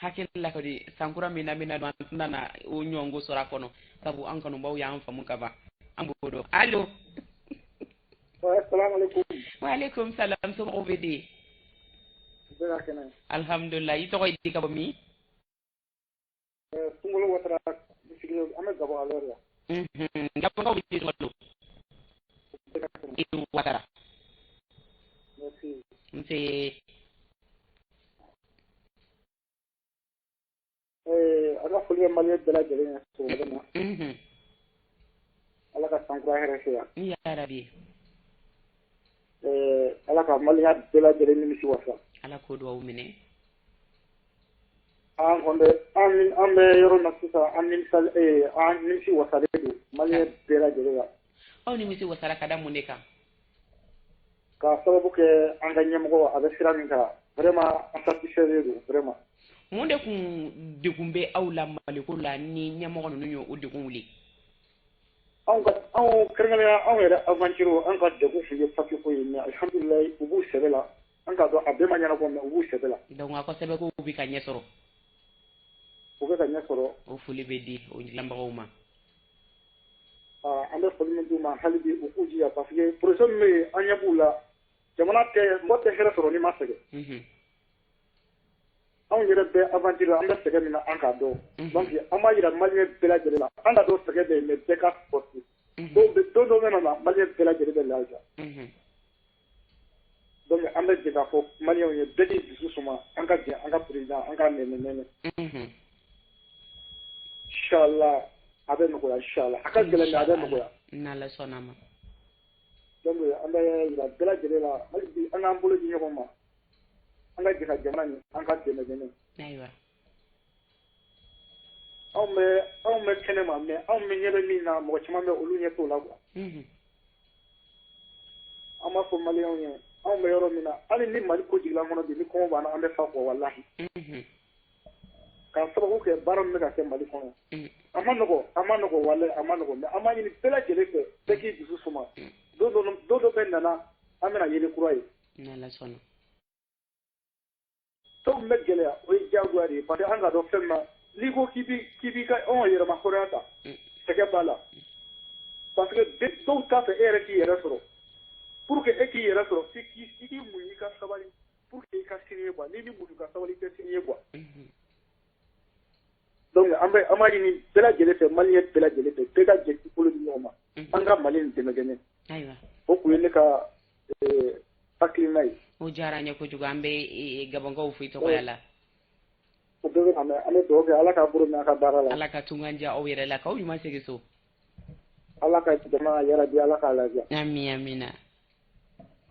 Hakili la kɔni, sankura min na bɛna don, an tɛna na o ɲɔgɔnko sɔrɔ a kɔnɔ, sabu an kanubaw y'an faamu ka ban, an b'o dɔn. Allo. Salaamaaleykum. Waaleykum salam. Somɔgɔw bɛ di? Bɛɛ ka kɛnɛ. Alhamdulilah. I tɔgɔ ye di, ka bɔ min? Sunkalo Watara, sigilen an bɛ Gabon à l'heure la. Gabɔnkaw bɛ di, Sunkalo? Bɛɛ ka kɛnɛ. I Watara. Merci. Nse. An ka foli bɛ malien bɛɛ lajɛlen ye sɔgɔmada in na. Ala ka san kura hɛrɛ se yan. Ya rabi. Ala ka malien bɛɛ lajɛlen nimisi wasa. Ala k'o duwawu minɛ. An kɔni bɛ an bɛ yɔrɔ min na sisan, an nimisa, an nimisi wasalen don malien bɛɛ lajɛlen la. Aw nimisi wasara ka da mun de kan? K'a sababu kɛ an ka ɲɛmɔgɔ a bɛ sira min kan, vraiment an satisfait don vraiment. Mun de kun degun bɛ aw la Maliko la ni ɲɛmɔgɔ ninnu ye o degun wuli? Anw ka, anw kɛrɛnkɛrɛnnenya, anw yɛrɛ aventure, an ka degun tun ye papier ko ye, mais alhamdulilayi, u b'u sɛbɛ la. An k'a dɔn a bɛɛ ma ɲɛnabɔ, mais u b'u sɛbɛ la. Donc aw ka sɛbɛnkow bɛ ka ɲɛ sɔrɔ. U bɛ ka ɲɛ sɔrɔ. O foli bɛ di o dilanbagaw ma. An bɛ foli min d'u ma hali bi, u k'u jija, parce que projet min bɛ yen, an ɲɛ b'u la. Jamana tɛ, mɔgɔ tɛ hɛrɛ sɔrɔ n'i ma sɛgɛn. Anw yɛrɛ bɛ aventure la, an bɛ sɛgɛn min na, an k'a dɔn. Donc an b'a yira malien bɛɛ lajɛlen la, an k'a dɔn sɛgɛn bɛ yen, mais bɛɛ ka forcer. Don dɔ bɛ na, malien bɛɛ lajɛlen bɛ lafiya. Donc an bɛ jɛ k'a fɔ malienw ye, bɛɛ k'i dusu suma, an ka jɛ an ka président, an k'a nɛmɛ nɛmɛ. Inchallah a bɛ nɔgɔya, inchallah a ka gɛlɛn, mais a bɛ nɔgɔya. N'Ala sɔnna ma. Donc an bɛ yira bɛɛ lajɛlen la hali bi, an k'an bolo di ɲɔgɔn ma, an ka jɛ ka jamana nin, an ka dɛmɛ dɛmɛ. Ayiwa. Anw bɛ kɛnɛ ma, mais anw bɛ ɲɛ bɛ min na, mɔgɔ caman bɛ olu ɲɛ t'o la quoi. An b'a fɔ malienw ye, anw bɛ yɔrɔ min na, hali ni Mali ko jiginna an kɔnɔ bi, ni kɔngɔ b'an na, an bɛ fa kɔ walahi. K'a sababu kɛ baara min bɛ ka kɛ Mali kɔnɔ. A ma nɔgɔ, a ma nɔgɔ walahi, a ma nɔgɔ, mais an b'a ɲini bɛɛ lajɛlen fɛ, bɛɛ k'i dusu suma. Don dɔ bɛ nana, an bɛna yeli kura ye. N'Ala sɔnna. Fɛn min bɛ gɛlɛya, o ye diyagoya de ye, parce que an k'a dɔn fɛn min na, n'i ko k'i b'i ka anw ka yɛrɛma hɔrɔnya ta, sɛgɛn b'a la. Parce que dɔw t'a fɛ e yɛrɛ k'i yɛrɛ sɔrɔ. Pour que e k'i yɛrɛ sɔrɔ, f'i k'i muɲu, i ka sabali, pour que i ka sini ye quoi. N'i m'i muɲu ka sabali, i tɛ sini ye quoi. Donc an b'a ɲini bɛɛ lajɛlen fɛ, malien bɛɛ lajɛlen fɛ, bɛɛ ka jɛ k'i bolo di ɲɔgɔn ma. An ka Mali nin dɛmɛ dɛmɛ. Ayiwa. O kun ye ne ka hakilina ye. O diyara an ye kojugu, an bɛ Gabɔnkaw fo i tɔgɔya la. O bɛɛ bɛ na mɛn, an bɛ dugawu kɛ Ala k'a bolo mɛn a ka baara la. Ala ka tunkan diya aw yɛrɛ la, k'aw ɲuman segin so. Ala ka jamana yarabi, Ala k'a lafiya. Ami amina.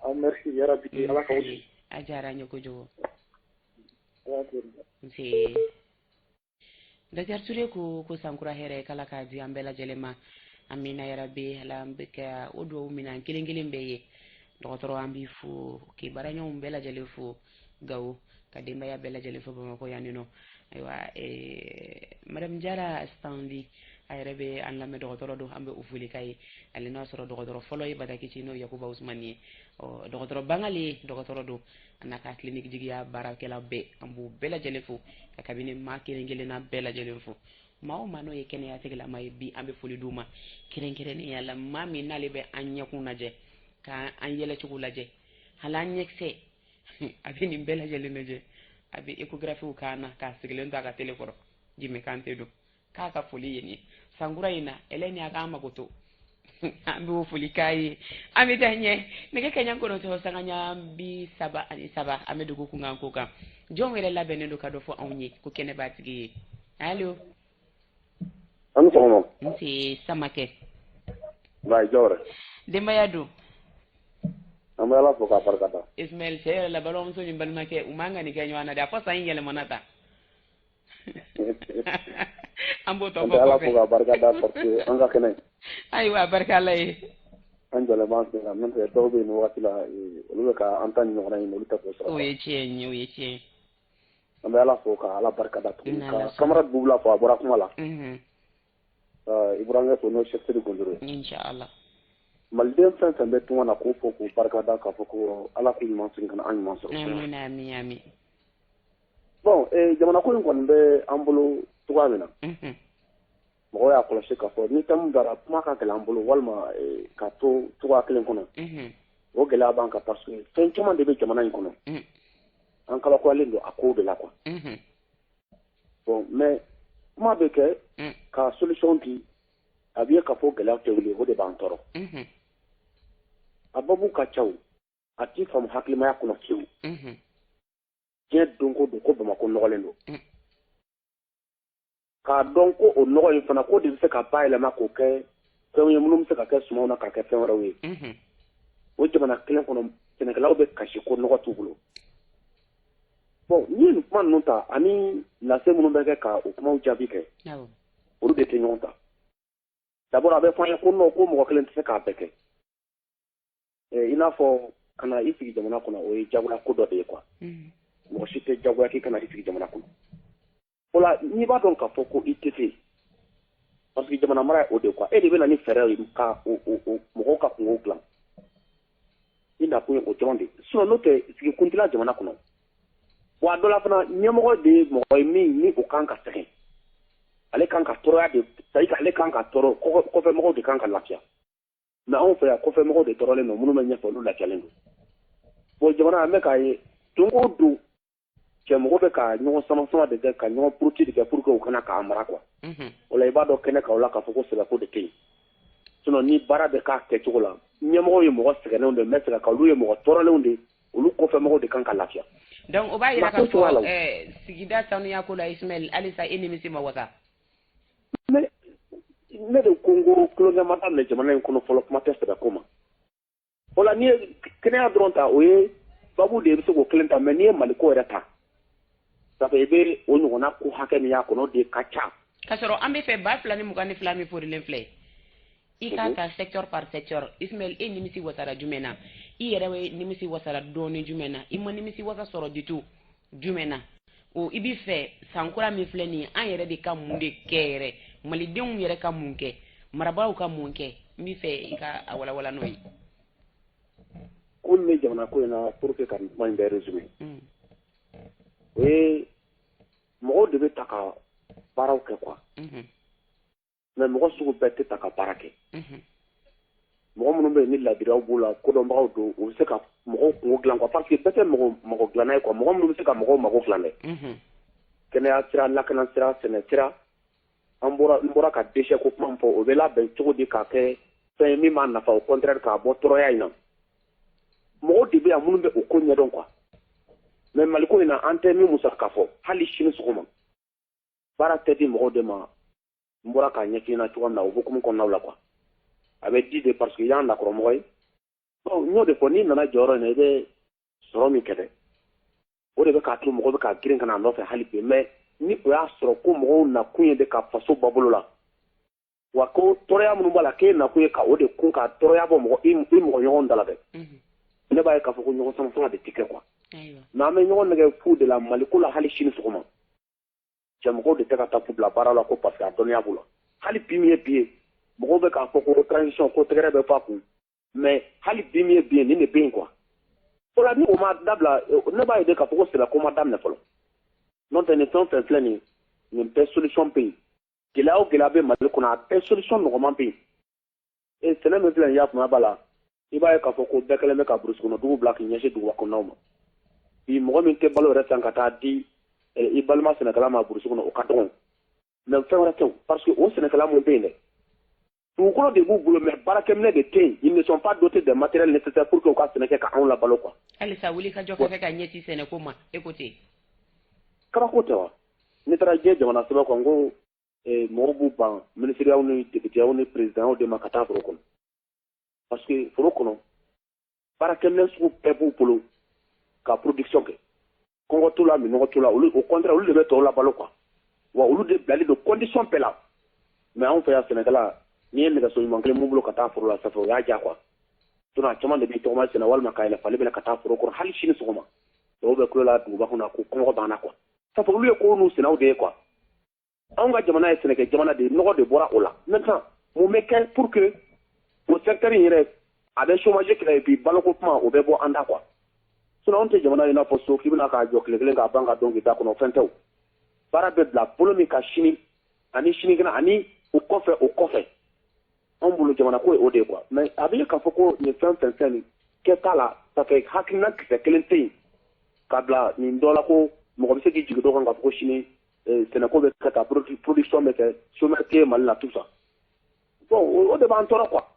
Aw merci yarabi, Ala k'aw. A diyara an ye kojugu. Nse. Docteur Touré ko sankura hɛrɛ k'Ala k'a di an bɛɛ lajɛlen ma. Amina yarabi, Ala an bɛ kɛ o duwawu min an kelen kelen bɛɛ ye. Dɔgɔtɔrɔ, an b'i fo k'i baaraɲɔgɔnw bɛɛ lajɛlen fo Gawo, ka denbaya bɛɛ lajɛlen fo Bamakɔ yan nɔ. Ayiwa, madame Jara Stanley, a yɛrɛ bɛ an lamɛn, dɔgɔtɔrɔ don, an bɛ o foli k'a ye. Ale n'a sɔrɔ dɔgɔtɔrɔ fɔlɔ ye Batakici, n'o ye Yakuba Usumani ye. Ɔ, dɔgɔtɔrɔ Bangale dɔgɔtɔrɔ don, a n'a ka clinique jigiya baarakɛla bɛɛ, an b'u bɛɛ lajɛlen fo, ka kabini maa kelen kelenna bɛɛ lajɛlen fo. Maa o maa n'o ye kɛnɛya tigilama ye bi, an bɛ foli d'u ma kɛrɛnkɛrɛnnenya la, maa min n'ale bɛ an ɲɛkun lajɛ, k'an yɛlɛcogo lajɛ, hali an ɲɛkisɛ, a bɛ nin bɛɛ lajɛlen lajɛ, a bɛ échographe k'an na, k'a sigilen to a ka télé kɔrɔ. Jimɛ Kante don, k'a ka foli ye nin ye sankura in na, Hélène a k'an mago to, an b'o foli k'a ye. An bɛ taa ɲɛ nɛgɛ kaɲa 9:33, an bɛ dugu kunkan ko kan. Jɔn yɛrɛ labɛnnen don ka dɔ fɔ anw ye ko kɛnɛ b'a tigi ye? Allo. An ni sɔgɔma. Nse Samakɛ. Ba jɔyɔrɔ. Denbaya don? An bɛ Ala fo k'a barika da. Ismaël, cɛ yɛrɛ la, balimamuso ni balimakɛ, u man ka nin kɛ ɲɔgɔn na dɛ, a fɔ san in yɛlɛmana ta. An b'o tɔ fɔ kɔfɛ. An bɛ Ala fo k'a barika da parce que an ka kɛnɛ. Ayiwa, barika Ala ye. An jɔlen b'an sen kan, n'o tɛ dɔw bɛ yen nin wagati la, olu bɛ ka an ta nin ɲɔgɔnna ɲini, olu tɛ k'o sɔrɔ. O ye tiɲɛ ye, o ye tiɲɛ ye. An bɛ Ala fo ka Ala barika da tuguni ka camarade Bubula fo, a bɔra kuma la. I burankɛ fo, n'o ye Chef Sidi Gondoro ye. Inchallah. Maliden fɛn fɛn bɛ tunga na, k'o fo k'o barika da, k'a fɔ ko Ala k'u ɲuman segin ka na an ɲuman sɔrɔ. Amina, amin, amin. Bon, jamana ko in kɔni bɛ an bolo cogoya min na, mɔgɔw y'a kɔlɔsi k'a fɔ ni thème dara, kuma ka gɛlɛn an bolo walima ka to cogoya kelen kɔnɔ. O gɛlɛya b'an kan parce que fɛn caman de bɛ jamana in kɔnɔ. An kabakoyalen don a kow de la quoi. Bon, mais kuma bɛ kɛ ka solution di, a bɛ ye k'a fɔ gɛlɛya tɛ wuli, o de b'an tɔɔrɔ. A babu ka ca o, a t'i faamu hakilimaya kɔnɔ fiyewu. Diɲɛ don ko don ko Bamakɔ nɔgɔlen don. K'a dɔn ko o nɔgɔ in fana ko de bɛ se ka bayɛlɛma k'o kɛ fɛnw ye minnu bɛ se ka kɛ sumanw na k'a kɛ fɛn wɛrɛw ye. O jamana kelen kɔnɔ, sɛnɛkɛlaw bɛ kasi ko nɔgɔ t'u bolo. Bon, n'i ye nin kuma ninnu ta ani lase minnu bɛ kɛ ka o kumaw jaabi kɛ, olu de tɛ ɲɔgɔn ta. D'abord a bɛ fɔ an ye ko non, ko mɔgɔ kelen tɛ se k'a bɛɛ kɛ. I n'a fɔ ka na i sigi jamana kɔnɔ, o ye jagoya ko dɔ de ye quoi. Mɔgɔ si tɛ jagoya k'i kana i sigi jamana kɔnɔ. O la n'i b'a dɔn k'a fɔ ko i tɛ se, parce que jamana mara ye o de quoi, e de bɛ na ni fɛɛrɛ ye ka o mɔgɔw ka kungo dilan. I nakun ye o dɔrɔn de. Sinon n'o tɛ, sigi kun t'i la jamana kɔnɔ. Wa a dɔ la fana, ɲɛmɔgɔ de ye mɔgɔ ye min ni o kan ka sɛgɛn. Ale kan ka tɔɔrɔya de, c'est à dire ale kan ka tɔɔrɔ, kɔfɛmɔgɔw de kan ka lafiya. Mais anw fɛ yan, kɔfɛmɔgɔw de tɔɔrɔlen don, minnu bɛ ɲɛfɛ olu lafiyalen don. Bon, jamana an bɛ k'a ye don o don, cɛmɔgɔ bɛ ka ɲɔgɔn sama sama de kɛ, ka ɲɔgɔn puruti de kɛ pour que u kana k'a mara quoi. O la i b'a dɔn kɛnɛ kan o la k'a fɔ ko sɛbɛko de tɛ yen. Sinon ni baara bɛ k'a kɛcogo la, ɲɛmɔgɔw ye mɔgɔ sɛgɛnnenw de, n bɛ segin a kan, olu ye mɔgɔ tɔɔrɔlenw de, olu kɔfɛmɔgɔw de kan ka lafiya. Donc o b'a jira k'a fɔ sigida sanuya ko la, Ismaël, halisa e nimisi ma wasa. Mais ne de ko n ko tulonkɛ ma daminɛ jamana in kɔnɔ fɔlɔ, kuma tɛ sɛbɛko ma. O la n'i ye kɛnɛya dɔrɔn ta, o ye babu de ye, i bɛ se k'o kelen ta, mais n'i ye Maliko yɛrɛ ta, ça fait i bɛ o ɲɔgɔnna ko hakɛ min y'a kɔnɔ, o de ka ca. K'a sɔrɔ an bɛ fɛ 2022 min forilen filɛ, i k'a ta secteur par secteur. Ismaël, e nimisi wasara jumɛn na? I yɛrɛ bɛ nimisi wasara dɔɔni jumɛn na? I ma nimisi wasa sɔrɔ du tout jumɛn na? O i bɛ fɛ san kura min filɛ nin ye, an yɛrɛ de ka mun de kɛ yɛrɛ, malidenw yɛrɛ ka mun kɛ, marabaaw ka mun kɛ? N bɛ fɛ i ka a walawala n'o ye. Ko min bɛ jamana ko in na, pour que ka nin kuma in bɛɛ résumer, o ye mɔgɔw de bɛ ta ka baaraw kɛ quoi. Mais mɔgɔ sugu bɛɛ tɛ ta ka baara kɛ. Mɔgɔ minnu bɛ yen ni ladiriyaw b'u la, kodɔnbagaw don, u bɛ se ka mɔgɔw kungo dilan quoi, parce que bɛɛ tɛ mɔgɔ dilanna ye quoi, mɔgɔ minnu bɛ se ka mɔgɔw mago dilan dɛ. Kɛnɛya sira, lakana sira, sɛnɛ sira, an bɔra n bɔra ka déchet ko kuma min fɔ, o bɛ labɛn cogo di k'a kɛ fɛn ye min b'a nafa, au contraire k'a bɔ tɔɔrɔya in na. Mɔgɔw de bɛ yan minnu bɛ o ko ɲɛdɔn quoi. Mais Maliko in na, an tɛ min musaka fɔ, hali sini sɔgɔma baara tɛ di mɔgɔw de ma. N bɔra k'a ɲɛf'i ɲɛna cogoya min na, o hukumu kɔnɔnaw la quoi. A bɛ di de parce que i y'an lakɔrɔmɔgɔ ye. Bon, n y'o de fɔ, n'i nana jɔyɔrɔ in na, i bɛ sɔrɔ min kɛ dɛ, o de bɛ k'a to mɔgɔ bɛ ka girin ka na a nɔfɛ hali bi. Mais ni o y'a sɔrɔ ko mɔgɔw nakun ye de ka faso bɔ bolo la, wa ko tɔɔrɔya minnu b'a la, k'e nakun ye ka o de kun ka tɔɔrɔya bɔ mɔgɔ i mɔgɔ ɲɔgɔn da la dɛ, ne b'a ye k'a fɔ ko ɲɔgɔn sama sama de tɛ kɛ quoi. Mais an bɛ ɲɔgɔn nɛgɛ fu de la Maliko la hali sini sɔgɔma. Cɛmɔgɔw de tɛ ka taa fu bila baara la ko parce que a dɔnniya b'u la. Hali bi min ye bi ye, mɔgɔw bɛ k'a fɔ ko transition ko tɛgɛrɛ bɛ fɔ a kun, mais hali bi min ye bi ye, nin de bɛ yen quoi. O la ni o ma dabila, ne b'a ye de k'a fɔ ko sɛbɛko ma daminɛ fɔlɔ. N'o tɛ, nin fɛn o fɛn filɛ nin ye, nin bɛɛ solution bɛ yen. Gɛlɛya o gɛlɛya bɛ Mali kɔnɔ, a bɛɛ solution nɔgɔman bɛ yen. E sɛnɛ min filɛ nin ye, i y'a faamuya b'a la, i b'a ye k'a fɔ ko bɛɛ kɛlen bɛ ka burusi kɔnɔ dugu bila k'i ɲɛsin duguba kɔnɔnaw ma. Bi mɔgɔ min tɛ balo yɛrɛ san ka taa di i balima sɛnɛkɛla ma burusi kɔnɔ, o ka dɔgɔn. Mais fɛn wɛrɛ tɛ o, parce que o sɛnɛkɛla minnu bɛ yen dɛ, dugukolo de b'u bolo, mais baarakɛminɛ de tɛ yen. Ils ne sont pas dotés des matériels nécessaires pour que u ka sɛnɛ kɛ ka anw labalo quoi. Halisa wuli ka jɔ ka kɛ ka ɲɛsin sɛnɛko ma, e ko ten. Kabako tɛ wa? N'i taara diɲɛ jamana sɛbɛn kan, ko mɔgɔw b'u ban ministériyaw ni députéyaw ni présidentw de ma ka taa foro kɔnɔ, parce que foro kɔnɔ baarakɛminɛ sugu bɛɛ b'u bolo ka production kɛ. Kɔngɔ t'u la, minɔgɔ t'u la, olu au contraire, olu de bɛ tɔw labalo quoi. Wa olu de bilalen don condition bɛɛ la. Mais anw fɛ yan, sɛnɛkɛla, n'i ye nɛgɛso ɲuman kelen mun bolo ka taa foro la, ça fait o y'a diya quoi. Sinon a caman de b'i tɔgɔma senna walima ka yɛlɛ fali bɛna ka taa foro kɔnɔ. Hali sini sɔgɔma, dɔw bɛ kulo la duguba kɔnɔ ko kɔngɔ banna quoi. Ça fait olu ye ko n'u sennaw de ye quoi. Anw ka jamana ye sɛnɛkɛ jamana de ye, nɔgɔ de bɔra o la. Maintenant, mun bɛ kɛ pour que o secteur in yɛrɛ a bɛ chômage kɛlɛ, et puis baloko kuma o bɛ bɔ an da quoi? Sinon anw tɛ jamana ye i n'a fɔ so k'i bɛna k'a jɔ tile kelen k'a ban ka dɔn k'i da kɔnɔ, o fɛn tɛ. O baara bɛ bila bolo min ka sini ani sinikɛnɛ ani o kɔfɛ, o kɔfɛ, anw bolo jamana ko ye o de ye quoi. Mais a bɛ ye k'a fɔ ko nin fɛn fɛn fɛn nin kɛ t'a la, ça fait hakilina kisɛ kelen tɛ yen ka bila nin dɔ la ko mɔgɔ bɛ se k'i jigi dɔ kan k'a fɔ ko sini sɛnɛko bɛ kɛ ka production bɛ kɛ, chômeur tɛ yen Mali la, tout ça. Bon, o de b'an tɔɔrɔ quoi,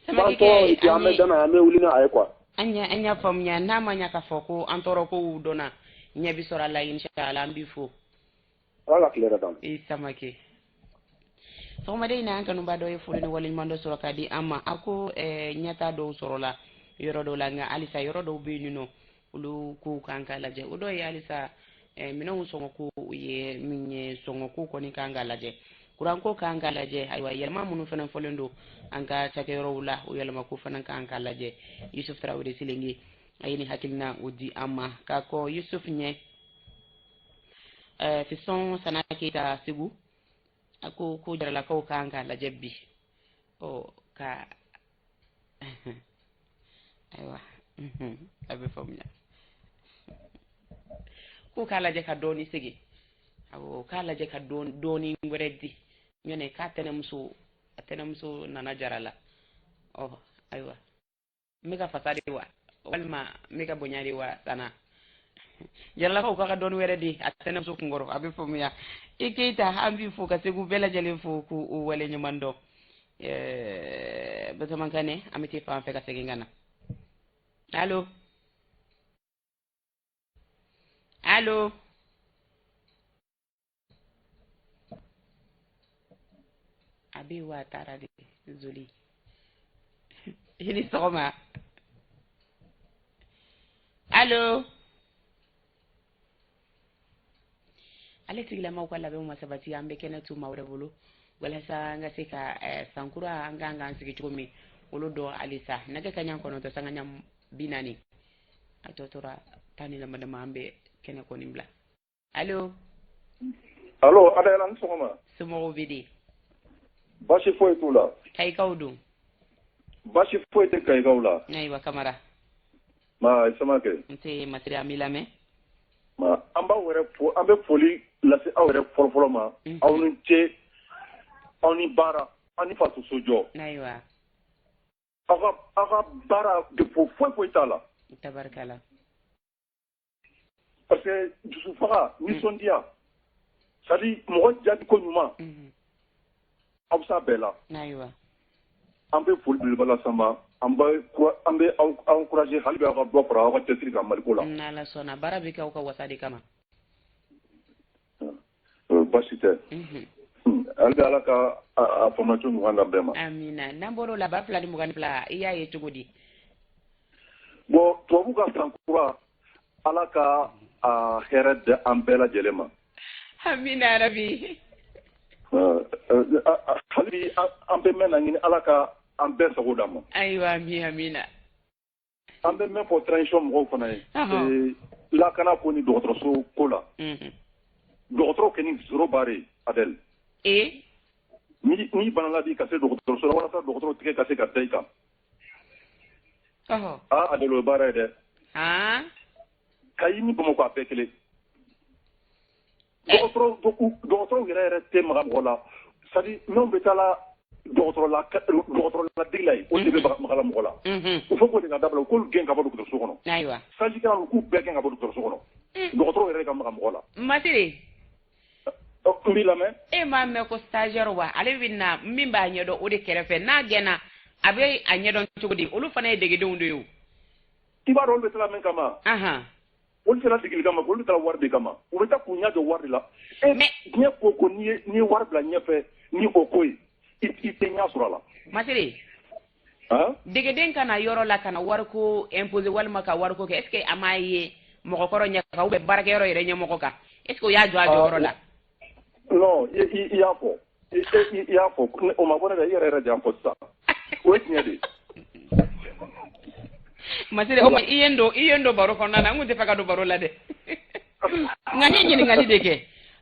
b'an tɔɔrɔ, et puis an bɛ danna, an bɛ wuli n'a ye quoi. An y'a faamuya. N'a ma ɲa k'a fɔ ko an tɔɔrɔ kow dɔnna, ɲɛ bi sɔrɔ a la, inshallah. An b'i fo. Ala ka tile hɛrɛ d'an ma. I Samake. Sɔgɔmaden in na, an kanuba dɔ ye foli ni waleɲuman dɔ sɔrɔ k'a di an ma. A ko ɲɛta dɔw sɔrɔla yɔrɔ dɔw la, nka halisa yɔrɔ dɔw bɛ yen nɔ, olu kow kan ka lajɛ. O dɔ ye halisa minɛnw sɔngɔ ko ye min ye, sɔngɔ ko kɔni kan ka lajɛ, kuranko kan ka lajɛ. Ayiwa, yɛlɛma minnu fana fɔlen don an ka cakɛyɔrɔw la, o yɛlɛma ko fana kan ka lajɛ. Yusuf Tarawele Selenge, a ye nin hakilina o di an ma. K'a kɔ Yusuf ɲɛ, Fisɔn Sana Keyita Segu, a ko ko jaralakaw kan k'a lajɛ bi ɔ ka ayiwa, a bɛ faamuya ko k'a lajɛ ka dɔɔni segin. Awɔ, k'a lajɛ ka dɔɔni wɛrɛ di ɲɔnɛ k'a tɛnɛmuso, a tɛnɛmuso nana jara la. Ɔ ayiwa, n bɛ ka fasa de wa, walima n bɛ ka bonya de wa? Sana jaralakaw k'a ka dɔɔni wɛrɛ di a tɛnɛmuso kunkɔrɔ, a bɛ faamuya. I Keyita, an b'i fo ka Segu bɛɛ lajɛlen fo k'u wale ɲuman dɔn. Batɔman an bɛ taa fan fɛ ka segin ka na. Allo, allo, a bɛ wa? A taara de. Zoli, i ni sɔgɔma. Allo, ale tigilamaw ka labɛnw ma sabati. An bɛ kɛnɛ to maa wɛrɛ bolo walasa an ka se ka sankura an kan k'an sigi cogo min, olu dɔn halisa. Nɛgɛ ka ɲa 9:40, a tɔ tora 10 ni dama dama, an bɛ kɛnɛ kɔni bila. Allo. Allo, Adela, ni sɔgɔma. Somɔgɔw bɛ di? Baasi foyi t'u la. Kayikaw dun? Baasi foyi tɛ Kayikaw la. Ayiwa, Kamara. Ma Samakɛ. Nse Masiri, an b'i lamɛn. Ma an b'aw yɛrɛ fo, an bɛ foli lase aw yɛrɛ fɔlɔfɔlɔ ma. Aw ni ce, aw ni baara, aw ni faso sojɔ. Ayiwa. Aw ka baara défaut foyi foyi t'a la. Tabarikala. Parce que dusufaga, nisɔndiya, c'est à dire mɔgɔ jaabi ko ɲuman, aw bɛ s'a bɛɛ la. Ayiwa. An bɛ foli belebeleba las'an ma, an bɛ aw encourager hali bi aw ka dɔ fara aw ka cɛsiri kan Maliko la. N'Ala sɔnna, baara bɛ kɛ aw ka wasa de kama. Baasi tɛ. Hali bi Ala ka a faamuya cogo ɲuman d'an bɛɛ ma. Amina. N'an bɔr'o la, 2022, i y'a ye cogo di? Bon, tubabu ka san kura, Ala ka a hɛrɛ di an bɛɛ lajɛlen ma. Amina yarabi. Hali bi an bɛ mɛn na ɲini Ala ka an bɛɛ sago d'an ma. Ayiwa, ami, amina. An bɛ mɛn fɔ transition mɔgɔw fana ye. Lakana ko ni dɔgɔtɔrɔso ko la. Dɔgɔtɔrɔw kɛ ni zéro barre, Adèle. Ee. N'i banala bi ka se dɔgɔtɔrɔso la, walasa dɔgɔtɔrɔ tigɛ ka se ka da i kan. Aa Adèle, o ye baara ye dɛ. Kayi ni Bamakɔ, a bɛɛ kelen. Dɔgɔtɔrɔw yɛrɛ yɛrɛ tɛ maga mɔgɔ la. C'est à dire n'anw bɛ taa la dɔgɔtɔrɔ la, dɔgɔtɔrɔ ladege la yen, olu de bɛ maga la mɔgɔ la. O fɔ k'o de ka dabila, u k'olu gɛn ka bɔ dɔgɔtɔrɔso kɔnɔ. Ayiwa. Sage-kɛlaw, k'u bɛɛ gɛn ka bɔ dɔgɔtɔrɔso kɔnɔ. Dɔgɔtɔrɔw yɛrɛ ka maga mɔgɔ la. Masiri. N b'i lamɛn. E m'a mɛn ko stagiaire wa, ale bɛ na min b'a ɲɛdɔn o de kɛrɛfɛ, n'a gɛnna a bɛ a ɲɛdɔn cogo di? Olu fana ye degedenw de ye o. I b'a dɔn olu bɛ taa min kama? Olu sera degeli kama, olu taara wari de kama. U bɛ taa k'u ɲɛ jɔ wari de la. Diɲɛ ko ko n'i ye wari bila ɲɛfɛ ni o ko ye, i tɛ ɲɛ sɔrɔ a la. Masiri. Degeden ka na yɔrɔ la ka na wariko imposer walima ka wariko kɛ, est ce que a m'a ye mɔgɔkɔrɔ ɲɛ kan ou bien baarakɛyɔrɔ yɛrɛ ɲɛmɔgɔ kan, est ce que o y'a jɔ a jɔyɔrɔ la? Non, i y'a fɔ. I y'a fɔ, o ma bɔ ne da, i yɛrɛ de y'a fɔ sisan. O ye tiɲɛ de ye. Masire, o ma i ye n don, i ye n don baro kɔnɔna na, n kun tɛ fɛ ka don baro la dɛ. Nka n ye ɲininkali de kɛ.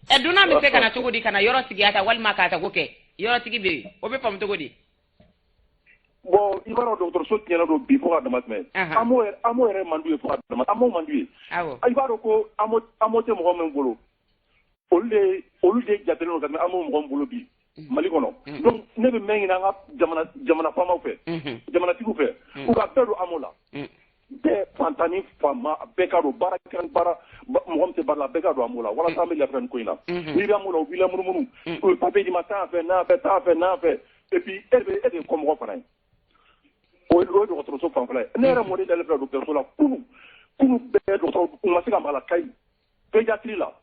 Ɛ, dunan bɛ se ka na cogo di ka na yɔrɔ tigiya ta walima k'a sago kɛ? Yɔrɔtigi bɛ yen, o bɛ faamu cogo di? Bon, i b'a dɔn, dɔgɔtɔrɔso tiɲɛna don bi fo ka dama tɛmɛ. AMO yɛrɛ man d'u ye fo ka dama, AMO man d'u ye. I b'a dɔn ko AMO tɛ mɔgɔ min bolo, olu de jatelen don ka tɛmɛ AMO mɔgɔ min bolo bi Mali kɔnɔ. Donc ne bɛ mɛn ɲini an ka jamana faamaw fɛ, jamanatigiw fɛ, u ka bɛɛ don AMO la. Bɛɛ, fantan ni faama, bɛɛ ka don. Baara kɛra, baara mɔgɔ min tɛ baara la, bɛɛ ka don AMO la, walasa an bɛ lafiya nin ko in na. N'i bɛ AMO la, u b'i lamunumunu, u bɛ papier d'i ma, taa fɛ, n'a fɛ, taa fɛ, n'a fɛ, et puis e de ye kɔmɔgɔ fana ye. O ye dɔgɔtɔrɔso fanfɛla ye. Ne yɛrɛ mɔden dalen filɛ dɔgɔtɔrɔso la kunu kunu bɛɛ, dɔgɔtɔrɔ u ma se ka maga la Kayi pédiatrie la,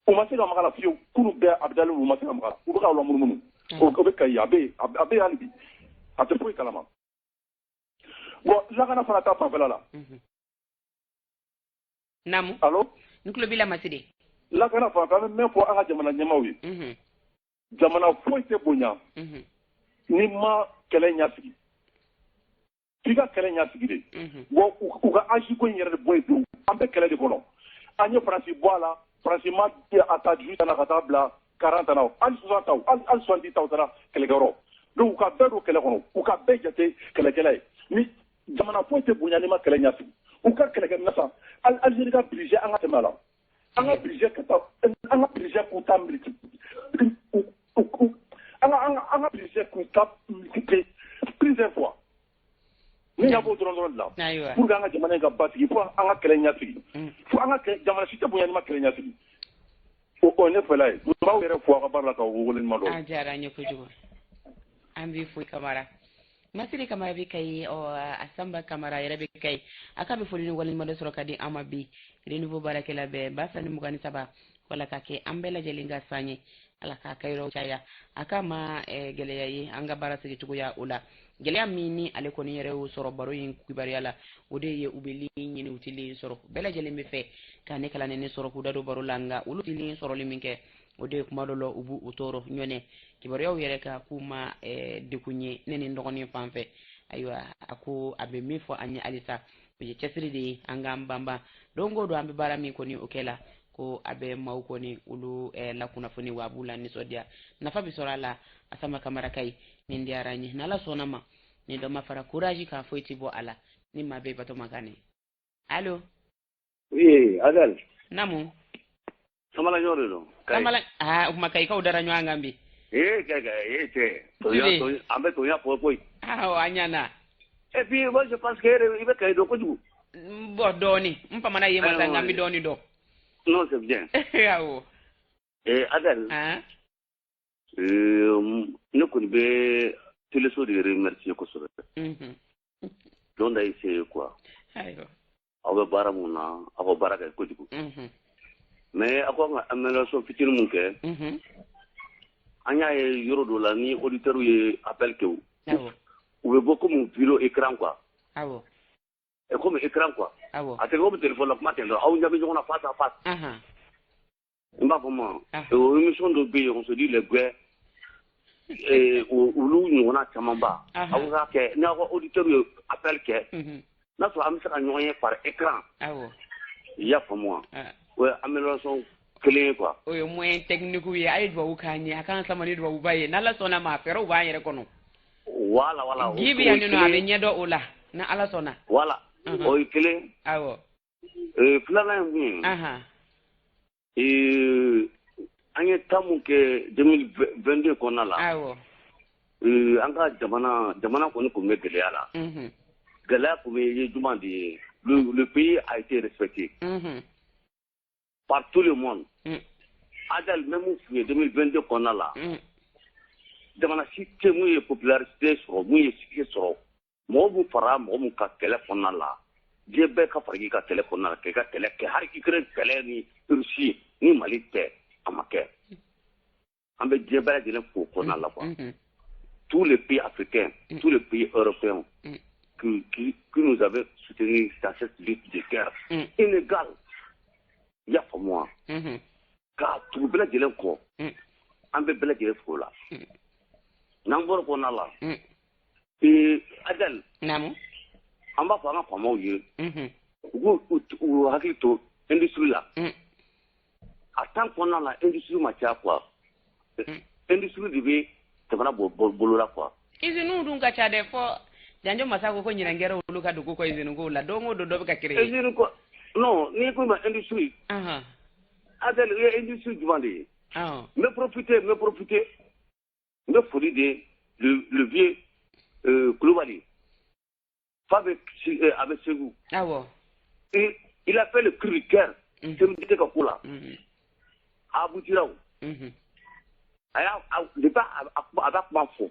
u ma se ka maga la fiyewu. Kunu bɛɛ a bɛ dalen, u ma se ka maga la, u bɛ ka lamunumunu. O bɛ Kayi, a bɛ yen, a bɛ yen hali bi, a tɛ foyi kalama. Bon, lakana fana ta fanfɛla la. Naamu. Allo? N tulo b'i la, Masire. Lakana fanfɛ, an bɛ min fɔ an ka jamana ɲɛmaaw ye, jamana foyi tɛ bonya ni ma kɛlɛ ɲɛsigi. F'i ka kɛlɛ ɲɛsigi de. Bon, u ka âge ko in yɛrɛ de bɔ yen pewu. An bɛ kɛlɛ de kɔnɔ. An ye Faransi bɔ a la. Faransi ma a ta 18 na ka taa bila 40 na, hali 60 taw, hali 70 taw taara kɛlɛkɛyɔrɔ. Donc u ka bɛɛ don kɛlɛ kɔnɔ, u ka bɛɛ jate kɛlɛkɛla ye. Ni jamana foyi tɛ bonya n'i ma kɛlɛ ɲɛsigi. U ka kɛlɛkɛminɛn san. Algérie ka budget, an ka tɛmɛ a la, an ka budget ka taa, an ka budget k'u ta multiplier, an ka budget k'u ta multiplier plusieurs fois. Ni ɲɛ b'o dɔrɔn de la, pour que an ka jamana in ka basigi, fo an ka kɛlɛ ɲɛsigi, fo an ka jamana si tɛ bonya n'i ma kɛlɛ ɲɛsigi. O ye ne fɛla ye. N b'aw yɛrɛ fo aw ka baara la, k'aw waleɲuman dɔn. A diyara an ye kojugu, an b'i fo Kamara. Masiri Kamara bɛ Kayi. Ɔ, a Sanba Kamara yɛrɛ bɛ Kayi. A k'a bɛ foli ni waleɲuman dɔ sɔrɔ ka di an ma bi. Renouveau baarakɛla bɛɛ, 2023, wala ka kɛ an bɛɛ lajɛlen ka san ye, Ala k'a kayɔrɔ caya. A k'a ma gɛlɛya ye an ka baara sigicogoya o la. Gɛlɛya min ni ale kɔni yɛrɛ y'o sɔrɔ baro in kibaruya la, o de ye u bɛ ligne ɲini, u tɛ ligne sɔrɔ. Bɛɛ lajɛlen bɛ fɛ ka ne kalan ne sɔrɔ k'u da don baro la, nka olu tɛ ligne sɔrɔli min kɛ, o de ye kuma dɔ la u b'u u tɔɔrɔ ɲɔnɛ kibaruyaw yɛrɛ kan, k'u ma dekun ye ne ni n dɔgɔnin fan fɛ. Ayiwa, a ko a bɛ min fɔ an ye halisa, o ye cɛsiri de ye, an k'an banban don o don an bɛ baara min kɔni o kɛ la, ko a bɛ maaw kɔni olu lakunnafoni, wa a b'u la nisɔndiya, nafa bɛ sɔrɔ a la. Asama Kamara Kayi, nin diyara n ye. N'Ala sɔnna ma, ni dɔ ma fara courage kan, foyi ti bɔ a la. Ni maa bɛ bato ma kan ne. Allo? Oui, Adel. Namu. Samala ɲɔ de don. Samala, aa, o kuma Kayikaw dara ɲɔgɔn kan bi. Ee, kɛ kɛ ee cɛ. Tonya, an bɛ tonya fɔ koyi. Awɔ, an ɲana. Et puis moi je pense que i bɛ Kayi dɔn kojugu. Bon, dɔɔni. N famana yen ma sa, nka n bɛ dɔɔni dɔn. Non, c'est bien. Awɔ. Eh, Adel. Ah. Ne kɔni bɛ Téléso de remercier kosɛbɛ. Don da i se ye quoi. Ayiwa. Aw bɛ baara mun na, aw ka baara kɛ kojugu. Mais aw kan ka amélioration fitinin mun kɛ, an y'a ye yɔrɔ dɔ la, ni auditeurs ye appel kɛ, u bɛ bɔ comme vidéo écran quoi. Et comme écran quoi. A tɛ komi téléphone la kuma tɛ dɔrɔn, aw ɲɛ bɛ ɲɔgɔn na face à face. N b'a fɔ ma, o émission dɔ bɛ yen, on se dit les gueux, olu ɲɔgɔnna camanba. Aw k'a kɛ n'aw ka auditeurs ye appel kɛ, n'a sɔrɔ an bɛ se ka ɲɔgɔn ye par écran. I y'a faamu wa? O ye amélioration kelen ye quoi. O ye moyen technique ye. A ye duwawu k'an ye, a k'an sama ni duwawuba ye. N'Ala sɔnna ma, a fɛɛrɛw b'an yɛrɛ kɔnɔ. Voilà. Ji bɛ yan nɔ, a bɛ ɲɛdɔn o la ni Ala sɔnna. Voilà. O ye kelen. Filanan ye mun ye? An ye temps mun kɛ 2022 kɔnɔna la. An ka jamana kɔni tun bɛ gɛlɛya la. Gɛlɛya tun bɛ ye jumɛn de ye? Le pays a été respecté par tout le monde. Adel, même mun f'u ye 2022 kɔnɔna la, jamana si tɛ mun ye popularité sɔrɔ, mun ye succès sɔrɔ, mɔgɔ mun fara mɔgɔ mun ka kɛlɛ kɔnɔna la, diɲɛ bɛɛ ka fara k'i ka kɛlɛ kɔnɔna la, k'i ka kɛlɛ kɛ, hali Ukraine kɛlɛ ni Russie ni Mali tɛ, a ma kɛ. An bɛ diɲɛ bɛɛ lajɛlen fo kɔnɔna la quoi. Tous les pays africains, tous les pays européens qui nous avaient soutenus dans cette lutte de guerre inégale, i y'a faamu wa? K'a tugu bɛɛ lajɛlen kɔ. An bɛ bɛɛ lajɛlen fo la. N'an bɔra kɔnɔna la. Adel. Naamu. An b'a fɔ an ka faamaw ye. U k'u hakili to industrie la. A temps kɔnɔna la industrie ma ca quoi. Industrie de bɛ jamana bɔ bolo la quoi. Usine dun ka ca dɛ fɔ Janjo Masa ko ko ɲinan kɛra olu ka dugu kɔ usine ko la don o don dɔ bɛ ka créer. Usine ko non n'i ko ma industrie. Adel i ye industrie jumɛn de ye. N bɛ profiter n bɛ foli de le vieux Koulibaly. Fa bɛ a bɛ Segu. Awɔ. Et il a fait le cri du cœur. CMDT ka ko la. A aboutira o. A y'a depuis a b'a kuma fɔ.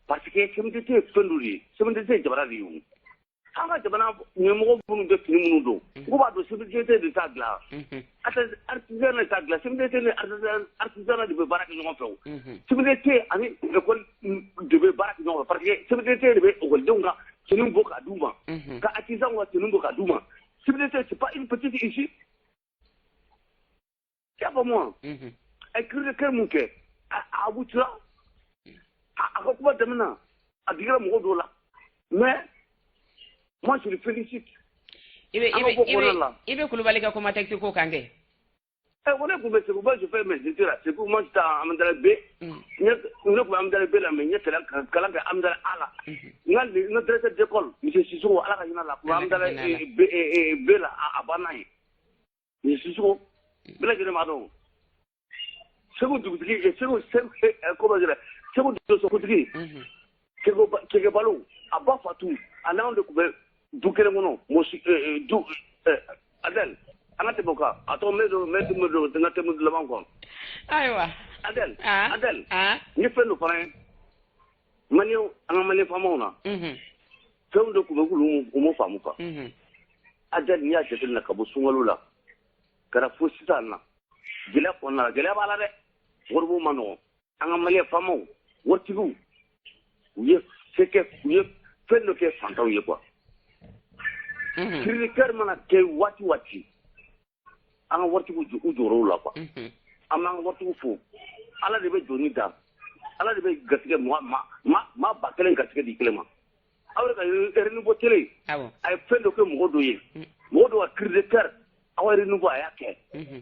Parce que CMDT ye fɛn dɔ de ye. CMDT ye jamana de ye o. An ka jamana ɲɛmɔgɔ minnu bɛ fini minnu don. K'u b'a dɔn CMDT de t'a dilan. Artisanat de t'a dilan. CMDT ni artisanat de bɛ baara kɛ ɲɔgɔn fɛ o. CMDT ani école de bɛ baara kɛ ɲɔgɔn fɛ parce que CMDT de bɛ ekɔlidenw ka tenue bɔ k'a d'u ma. Ka artisan ka tenue bɔ k'a d'u ma. CMDT c'est pas une petite ici. I y'a faamu wa? A ye cri de cœur mun kɛ a aboutira. A ka kuma daminɛ a digira mɔgɔ dɔw la mais moi je le félicite. I bɛ Kulubali ka Comatex ko kan kɛ. Ne tun bɛ Segu, moi je fais mes études à Segu, moi j'étais à Amidala B. Ne tun bɛ Amidala B la mais n ye kalan kɛ Amidala A la. N ka directeur d'école monsieur Sissoko Ala ka hinɛ a la, tun bɛ Amidala B la a banna yen. Monsieur Sissoko bɛɛ lajɛlen b'a dɔn. Segu dugutigi Segu comment dire Segu donsokutigi Keke Balo a ba Fatu a n'anw de tun bɛ du kelen kɔnɔ mɔsi du Adel an ka tɛmɛ o kan a tɔgɔ n bɛ don n ka tɛmɛ laban kɔnɔ. Ayiwa. Adel Adel n ye fɛn dɔ fana ye maliyɛnw an ka maliyɛn faamaw na. Fɛnw de tun bɛ k'olu u m'o faamu quoi. Adel n'i y'a jateminɛ ka bɔ sunkalo la ka na fo sisan na gɛlɛya kɔnɔna la gɛlɛya b'a la dɛ waribon ma nɔgɔn an ka maliyɛn faamaw waritigiw u ye se kɛ u ye fɛn dɔ kɛ fantanw ye quoi. Cri de cœur mana kɛ waati waati an ka waritigiw u jɔyɔrɔw la quoi. An b'an ka waritigiw fo Ala de bɛ jɔnni da Ala de bɛ garisɛgɛ maa 1000 garisɛgɛ di kelen ma. Aw yɛrɛ ka renouveau télé a ye fɛn dɔ kɛ mɔgɔ dɔ ye mɔgɔ dɔ ka cri de cœur aw ye renouveau a y'a kɛ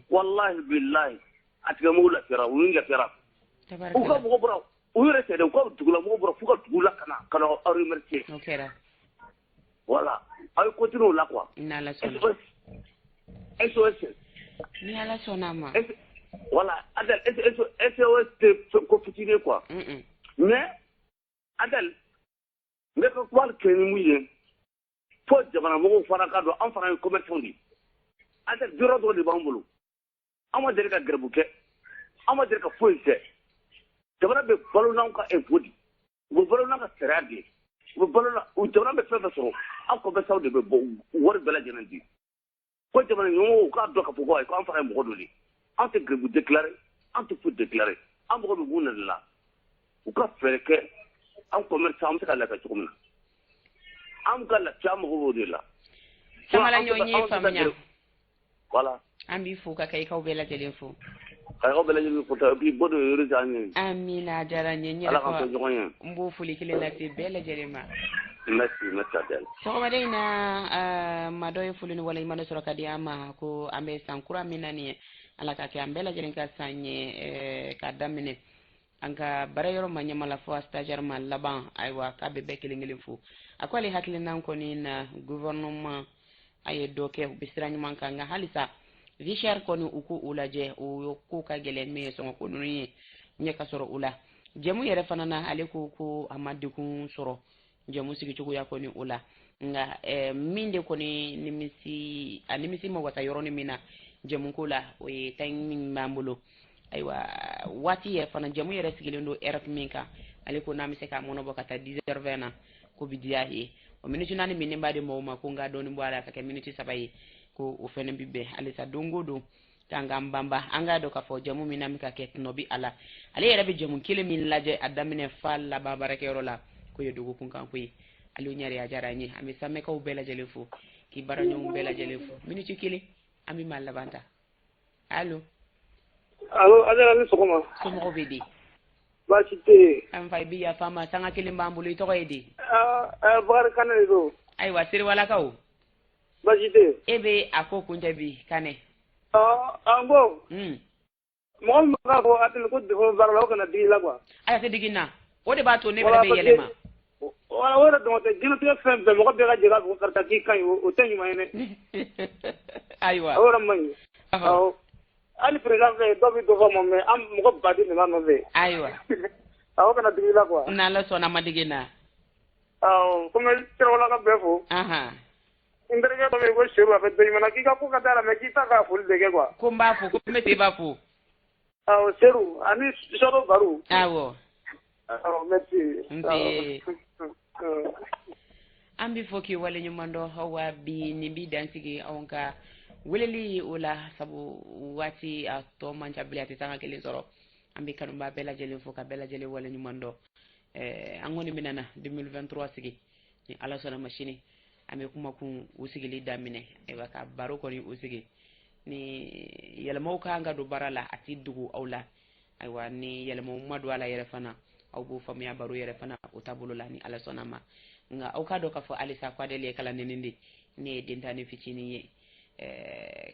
walahi bilahi a tigilamɔgɔw lafiyara u ni lafiyara. U ka mɔgɔ bɔra u yɛrɛ tɛ dɛ u ka dugulamɔgɔw bɔra f'u ka dugu la ka na aw remercier. Voilà aw ye continuer o la quoi. N'Ala sɔnna. SOS. Ni Ala sɔnna a ma. Voilà Adel SOS tɛ ko fitinin quoi. Mais Adel n bɛ ka kuma kɛ ni mun ye fo jamana mɔgɔw fana ka dɔn an fana ye commerçant de ye. Adel yɔrɔ dɔ de b'an bolo an ma deli ka gɛrɛbu kɛ an ma deli ka foyi kɛ jamana bɛ balo n'anw ka impôt de u bɛ balo n'an ka sariya de ye u bɛ balo na jamana bɛ fɛn fɛn sɔrɔ an commerçant de bɛ bɔ wari bɛɛ lajɛlen di ko jamana ɲɛmɔgɔw k'a dɔn k'a fɔ ko ayi k'an fana ye mɔgɔ dɔ de ye an tɛ gɛrɛbu déclarer an tɛ foyi déclarer an mago bɛ mun de la u ka fɛɛrɛ kɛ an commerçant an bɛ se ka lafiya cogo min na an ka lafiya an mago b'o de la. Samara ɲɔgɔn ye faamuya. Voilà. An b'i fo ka kayikaw bɛɛ lajɛlen fo. Kayikaw bɛɛ lajɛlen fo et puis bon de an ye. Amina a diyara n ye n yɛrɛ fɔ n b'o foli kelen lase bɛɛ lajɛlen ma. Merci merci Adel. Sɔgɔmada in na maa dɔ ye foli ni waleɲuman sɔrɔ ka di an ma ko an bɛ san kura min na nin ye Ala ka kɛ an bɛɛ lajɛlen ka san ye k'a daminɛ an ka baara yɔrɔ ma ɲɛma la fo stagiaire ma laban ayiwa k'a bɛ bɛɛ kelen kelen fo a ko ale hakilina kɔni na gouvernement a ye dɔ kɛ u bɛ sira ɲuman kan nka halisa vie chère kɔni u k'u lajɛ o ko ka gɛlɛn min ye sɔngɔko ninnu ye ɲɛ ka sɔrɔ u la jɛmu yɛrɛ fana na ale ko ko a ma degun sɔrɔ jɛmu sigicogoya kɔni o la nka min de kɔni nimisi a nimisi ma wasa yɔrɔnin min na jɛmu ko la o ye temps min b'an bolo ayiwa waati yɛrɛ fana jɛmu yɛrɛ sigilen don heure min kan ale ko n'an bɛ se k'a mɔnɔbɔ ka taa 10h20 na ko bi diya ye o miniti 4 min ne b'a di mɔgɔw ma ko n ka dɔɔni bɔ a la ka kɛ miniti 3 ye ko o fɛnɛ bi bɛn halisa don o don k'an k'an banba an k'a dɔn k'a fɔ jamu min n'an bɛ ka kɛ tɔnɔ bi a la ale yɛrɛ bɛ jamu kelen min lajɛ a daminɛ fa laban baarakɛyɔrɔ la k'o ye dɔgɔkun kan ko ye Aliou Ɲare a diyara an ye an bɛ samɛkaw bɛɛ lajɛlen fo k'i baaraɲɔgɔnw bɛɛ lajɛlen fo miniti 1 an bɛ maa laban ta allo. Allo, Adjara ni sɔgɔma. Somɔgɔw bɛ di? Baasi tɛ yen. An fa, i bɛ yafa n ma, sanga kelen b'an bolo. I tɔgɔ ye di? Bakari Kane de don. Ayiwa, Seriwalakaw. Baasi tɛ yen. E bɛ a ko kuncɛ bi, Kane. An ko. Mɔgɔ min b'a fɔ Adel ko défaut bɛ baara la, o kana digi i la quoi. Ayi, a tɛ digi n na. O de b'a to ne fana bɛ yɛlɛma. Voilà, o yɛrɛ dama tɛ, diɲɛlatigɛ fɛn bɛɛ, mɔgɔ bɛɛ ka jɛ k'a fɔ karisa k'i ka ɲi, o tɛ ɲuman ye dɛ. Ayiwa. O yɛrɛ man ɲi. Awɔ. Hali président fɛ, dɔw bɛ dɔ fɔ a ma, mais an mɔgɔ baden de b'a nɔfɛ. Ayiwa. Awɔ, kana digi i la quoi. N'Ala sɔnna, a ma digi n na. Awɔ, ko n bɛ Sɛrɛwalaka bɛɛ fo. N terikɛ dɔ bɛ yen ko Seru, a bɛ Dɔɲɛmana, k'i ka ko ka d'a la, mais k'i t'a ka foli de kɛ quoi. Ko n b'a fo, ko n bɛ Seba fo. Awɔ, Seru ani Sɔdɔ Baru. Awɔ. Awɔ, merci. Nse. An bɛ fɔ k'i waleɲuman dɔn wa bi nin bi dansigi anw ka weleli o la, sabu waati a tɔ man ca bilen, a tɛ sanga kelen sɔrɔ. An bɛ kanuba bɛɛ lajɛlen fo ka bɛɛ lajɛlen waleɲuman dɔn. An kɔni bɛna na 2023 sigi ni Ala sɔnna ma sini, an bɛ kuma kun u sigili daminɛ. Ayiwa, ka baro kɔni u sigi ni yɛlɛmaw ka kan ka don baara la, a ti dogo aw la. Ayiwa, ni yɛlɛmaw ma don a la yɛrɛ fana, aw b'o faamuya baro yɛrɛ fana o taabolo la ni Ala sɔnna ma. Nka aw k'a dɔn k'a fɔ halisa ko Adel ye kalanden de, ne ye dentani fitinin ye.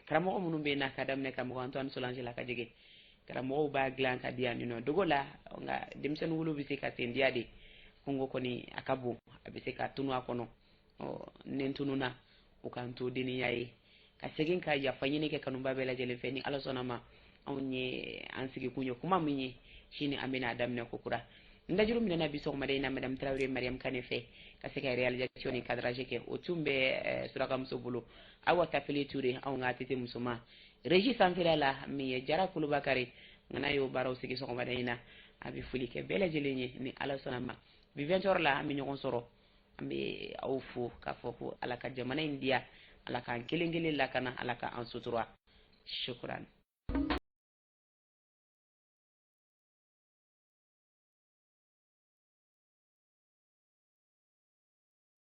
Karamɔgɔ minnu bɛ na ka daminɛ karamɔgɔ Antoine Solange la ka jigin, karamɔgɔw b'a dilan ka di yan nɔ dogo la, nka denmisɛnnin wolo bɛ se ka sen diya de. Kungo kɔni a ka bon, a bɛ se ka tunu a kɔnɔ. Ɔ, ni n tununa, o k'an to denniya ye ka segin ka yafa ɲini kɛ kanuba bɛɛ lajɛlen fɛ. Ni Ala sɔnna ma, anw ye an sigikun ye kuma min ye, sini an bɛna a daminɛ ko kura. N dajuru minɛna bi sɔgɔmada in na madame Tarawele Mariam Kane fɛ ka se ka réalisation ni cadrage kɛ, o tun bɛ surakamuso bolo Awa Tafele Ture, anw ka ATT musoma. Régie sanfɛla la min ye Jara Kolobakari, nka n'a y'o baaraw sigi sɔgɔmada in na, a bɛ foli kɛ bɛɛ lajɛlen ye. Ni Ala sɔnna ma, bi 20 heures la an bɛ ɲɔgɔn sɔrɔ. An bɛ aw fo k'a fɔ ko Ala ka jamana in diya, Ala k'an kelen kelen lakana, Ala k'an sutura. Shukran.